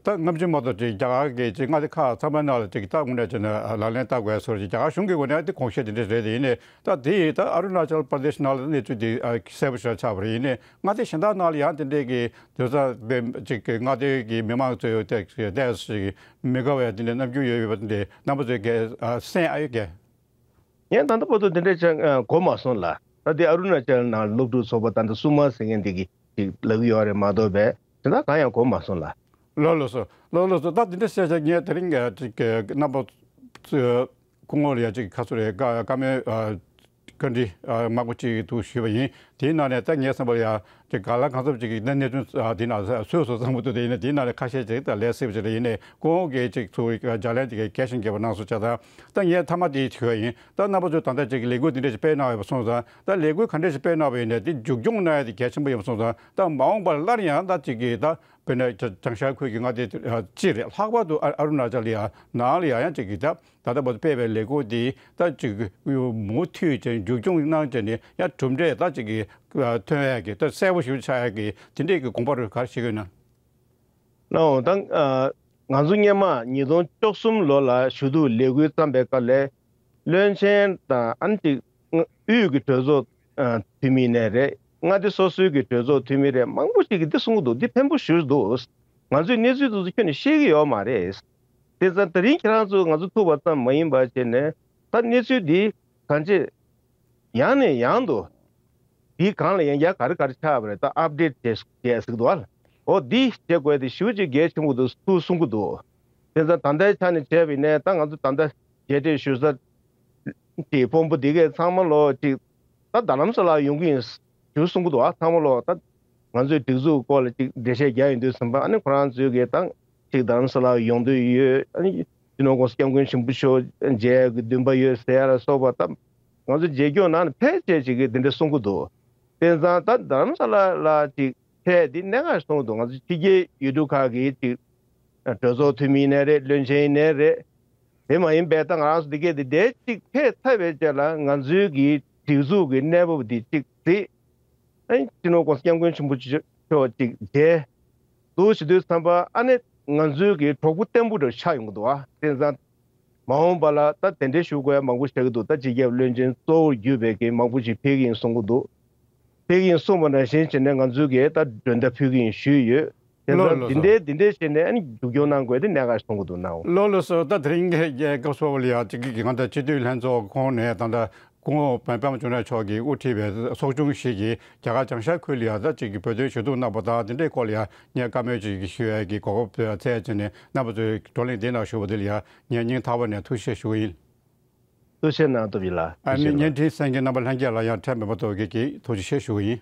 སྔ་ཕྱི་མ་གཏོགས་ཅིག་རྒྱ་གར་གི་ཅིག་མངའ་སྡེ་ཁག་ཚང་མའི་ནང་ལ་ཅིག་ད་དངོས་གནས་བྱས་ན་ལག་ལེན་བསྟར་དགོས་སོགས་ཅིག་རྒྱ་གར་གཞུང་གི་ངོས་ནས་དེ་གོང་བཤད་དེ་འདྲ་རེད། དེ་ཡིན་ནའི་ད་དེ་ཡིས་ད་ཨ་རུ་ན་ཅལ་པར་དེཤ་ནང་ལ་གནས་ཚུལ་དེ་ཨ་གསལ་པོ་ཞེ་དྲག་ཆགས་པ་རེད། ཡིན་ནའི་མངའ་སྡེ་གཞན་དག་ནང་ལ་ཡང་དེ་འདྲའི་གི་དེ་ཚོ་དེ་ཅིག་གི་མངའ་སྡེའི་གི་མི་མང་ཚོས་དེ་དེ་ཞིག་མི་དགའ་བའི་དེ་འདྲའི་རྣམ་འགྱུར་ཡོད་པ་དེ་འདྲའི་རྣམ་པ་ཚོས་གི་ཨ་གསན་ཨ་ཡོད་གི། ངས་ད་ལྟ་བར་དུ་དེ་འདྲའི་ཅང་ཨ་གོ་མ་སོང་ལ། ད་དེ་ཨ་རུ་ན་ཅལ་ནང་སློབ་ཕྲུག་ཚོགས་པ་ད་ལྟ་སུ་མ་ཟེར་མཁན་དེ་གི་ཅིག་ལབ་ཀྱི་ཡོད་རེད་མ་གཏོགས་པའི་དེ་དག་གང་ཡང་གོ་མ་སོང་ལ། ལགས་ལགས་སོ། ལགས་ལགས་སོ། ད་དེ་འདྲ་བཤད་བྱས་ངས་དེ་རིང་གི་ཅིག་གི་རྣམ་པ་ཚོས་སྐུ་ངོ་ལ་ཡ་ཅིག་ཁ་སོ་རེ་བཀའ་བཀའ་མོལ་ཨ་བཀའ་འདྲི་ཨ་མང་པོ་ཅིག་ཏུ་ཞུས་པ་ཡིན། དེའི་ནང་ནས་ད་ངའི་བསམ་པར་ཡ་ཅིག་ག་ལ་གང་འཚམ་ཅིག་གི་གནད་དོན་ཨ་དེའི་ནང་སུས་སུ་བསམ་གྱི་འདུག་དེ་ཡིན་ན་དེའི་ནང་ནས་ཁ་ཤས་ཅིག་ད་ལས་སྲིད་པ་ཅིག་ལ་ཡིན་ནའི་སྐུ་ངོ་གིས་ཅིག་ཚུར་ལྗགས་ལན་དེ་གའི་གལ་ཞིང་རྒྱས་པ་གནང་སོང་བྱས་ཙང་། ད་ངས་མཐའ་མ་དེ་ཞུ་བ་ཡིན། ད་རྣམ་པ་ཚོས་ད་ལྟ་ཅིག་ལས་འགུལ་དེ་འདྲ་ཞིག་སྤེལ་གནང་བ་ཡིན་པ་སོང་ཙང་། ད་ལས་འགུལ་ག་འདྲ་ཞིག་སྤེལ་གནང་བ་ཡིན་ནའི་དེ་མཇུག་སྐྱོང་གནང་ཡ་དེ་གལ་ཆེན་པོ་ཡིན་པ་སོང་ཙང་། ད་མ་འོངས་པར་སླར་ཡང་ད་ཅིག་གིས་ད་དཔེར་ན་བྱང་ཤར་ཁུལ་གྱི་མངའ་སྡེ་ཨ་སྤྱི་རེད། ལྷག་པར་དུ་ཨ་ཨ་རུ་ན་ཅལ་ཡ་ནང་ལ་ཡ་ཡང་ཅིག་གིས་ད་ད་ལྟ་བར་དུ་སྤེལ་བའི་ལས་འགུལ་འདི་ད་ཅིག་མུ་མཐུད་ཅིག་མཇུག་སྐྱོང་གནང་བྱས་ནས་ཡང་གྲུབ་འབྲས་ད་ཅིག་གིས་ཐོན་ཡ་གི་ད་གསལ་པོ་ཞིག་ཆགས་ཡ་གི་དེ་འདྲས་ཀྱི་དགོངས་པ་རེ་ག་རེ་བཞེས་ཀྱི་ཡོད་ན། ལགས་འོང་། ད་ཨ་ང་ཚོ་སྔོན་མ་ཉིས་སྟོང་བཅུ་གསུམ་ལོ་ལ་ཞུ་གཏུག་ལས་འགུལ་བརྩམས་པའི་སྐབས་ལ། བློན་ཆེན་དང་ཨ་ནི་ཅིག་དབུས་ཀྱི་གྲོས་ཚོགས་ཨ་འཐུས་མི་ནས་རེད། མངའ་སྡེ་སོ་སོའི་གི་གྲོས་ཚོགས་འཐུས་མི་རེད། མང་པོ་ཞིག་གིས་འདི་གསུང་གི་འདུག་འདི་ཕན་པོ་ཞེ་པོ་འདུག་ང་ཚོས་གནས་ཚུལ་དེ་ཚོ་ཁྱོན་ནས་ཤེས་ཀྱི་ཡོད་མ་རེད། དེ་ཙང་དེ་རིང་ཁྱེད་རང་ཚོ་ང་ཚོ་ཐུག་པ་ཙམ་མ་ཡིན་པ་བྱས་ནས་ད་གནས་ཚུལ་འདི་གང་ཅི། ཡང་ནས་ཡང་དུ་འདིའི་སྒང་ལ་ཡང་ཡ་ག་རེ་ག་རེ་ཆགས་པ་རེད། ད་ཨབ་ཌེཊ་བྱས་བྱས་ཟེར་གི་འདུག་ཨ། འོ་འདི་བྱེད་དགོས་དེ་ཞེ་པོ་ཅིག་གལ་ཆེན་པོ་འདུག་ཚུར་གསུང་གི་འདུག་དེ་ཚོ་ད་ལྟའི་ཆ་ནས་བྱས་པ་ཡིན་ནའི་ད་ང་ཚོ་ད་ལྟ་མཇལ་འཕྲད་ཞུ་ས་དེ་དཔོན་པོ་འདི་གས་ཚང་མ་ལོ་ཅིག་ད་རྡ་རམ་ས་ལ་ཡོང་གི་ཡིན་ཞུ་གསུང་གི་འདུག་ཨ། ཚང་མ་ལོ་ད་ང་ཚོའི་སྒྲིག་འཛུགས་སྐོར་ལ་ཅིག་འགྲེལ་བཤད་རྒྱག་ཡོང་དུས་ཙམ་པ་ཨ་ནི་ཁོ་རང་ཚོའི་གི་ད། ཅིག་རྡ་རམ་ས་ལ་ཡོང་འདོད་ཡོད། ཨ་ནི་སྤྱི་ནོར་༸གོང་ས་༸སྐྱབས་མགོན་ཆེན་པོ་མཆོག་མཇལ་ཡག་གི་འདུན་པ་ཡོད་ཟེར་ཡ་ལ་སོགས་པ་ད་ང་ཚོ་མཇལ་སྐྱོང་གནང་ནས་ཕལ་ཆེར་ཅིག་གིས་འདི་འདྲ་གསུང་གི་འདུག་དེང་སང་ད་རྡ་རམ་ས་ལ་ལ་ཅིག་ཕེབས་འདི་གནད་འགག་གསུང་གི་འདུག་ང་ཚོ་ཕྱི་རྒྱལ་ཡུལ་གྲུ་ཁག་གི་ཅིག་གྲོས་ཚོགས་འཐུས་མི་ཡིན་ནའི་རེད། བློན་ཆེན་ཡིན་ནའི་རེད། དེ་མ་ཡིན་པའི་ད་ང་རང་ཚོ་འདི་གས་འདི་འདྲའི་ཅིག་ཕེབས་ཚར་བའི་རྗེས་ལ་ང་ཚོའི་གི་སྒྲིག་འཛུགས་ཀྱི་གནས་བབ་འདི་ཅིག་གཟིགས། ཨ་ནི་སྤྱི་ནོར་༸གོང་ས་༸སྐྱབས་མགོན་ཆེན་པོ་མཆོག་ཅིག་མཇལ་འདུག་ཞུ་དུས་ཙམ་པ་ཨ་ནི་ང་ཚོའི་གི་གྲོགས་པོ་བརྟན་པོ་འདྲ་ཆགས་ཡོང་གི་འདུག་ཨ། དེང་སང་མ་འོངས་པ་ལ་ད་དེ་འདྲའི་ཞུ་དགོས་ཡ་མང་པོ་ཆགས་ཀྱི་འདུག་ད་སྤྱི་ཁྱབ་བློན་ཆེན་གཙོ་བོར་གྱུར་པའི་གི་མང་པོ་ཞིག་ཕེབས་ཀྱི་ཡིན་གསུང་གི་འདུག་ཕེབས་ཀྱི་ཡིན་གསུངས་པ་ནང་བཞིན་བྱས་ནས་ང་ཚོའི་གི་ད་མགྲོན་བརྡ་ཕུལ་གྱི་ཡིན་ཞུས་ཡོད། དེ་ལོ་ཚོ་ལོ་འདི་ཚོ་འདྲའི་འདི་འདྲའི་བྱས་ནས་ཨ་ནི་མཇུག་སྐྱོང་གནང་དགོས་དེ་གནད་འགག་གསུང་གི་འདུག་ནའོ། ལོ་ལོ་ཚོ་ད་དེ་རིང་གི་སྐབས་སུ་བ་ལ་ཡ་གཅིག་གི་ང་ད་སྤྱི་འཐུས་ལྷན་ཚོགས་ཁོངས་ནས་ད་ལྟ་སྐུ་ངོ་པདྨ་འབྱུང་གནས་མཆོག་གིས་དབུ་ཁྲིད་པའི་ཚོགས་ཆུང་ཞིག་གིས་རྒྱ་གར་བྱང་ཤར་ཁུལ་ལ་ཡ་ད་གཅིག་གི་བོད་དོན་ཞུ་གཏུག་གནང་པ་དང་དེ་འདྲའི་སྐོར་ལ་ཡ་ངས་བཀའ་མོལ་ཅིག་ཞུ་ཡ་གི་གོ་སྐབས་འཚལ་བྱས་ནས་རྣམ་པ་ཚོའི་བགྲོ་གླེང་འདི་ནང་ཞུགས་པ་འདི་ལ་ཡ་ངས་སྙིང་ཐག་པ་ནས་ཐུགས་རྗེ་ཆེ་ཞུ་གི་ཡིན། ཐུགས་རྗེ་གནང་སྟོབས་ཡིན་ལགས། ཨ་ནི་བརྙན་འཕྲིན་གསན་མཁན་རྣམ་པ་ལྷན་རྒྱས་ལ་ཡང་ཁྲལ་མེད་པ་ཐོག་གི་ཐུགས་རྗེ་ཆེ་ཞུ་གི་ཡིན།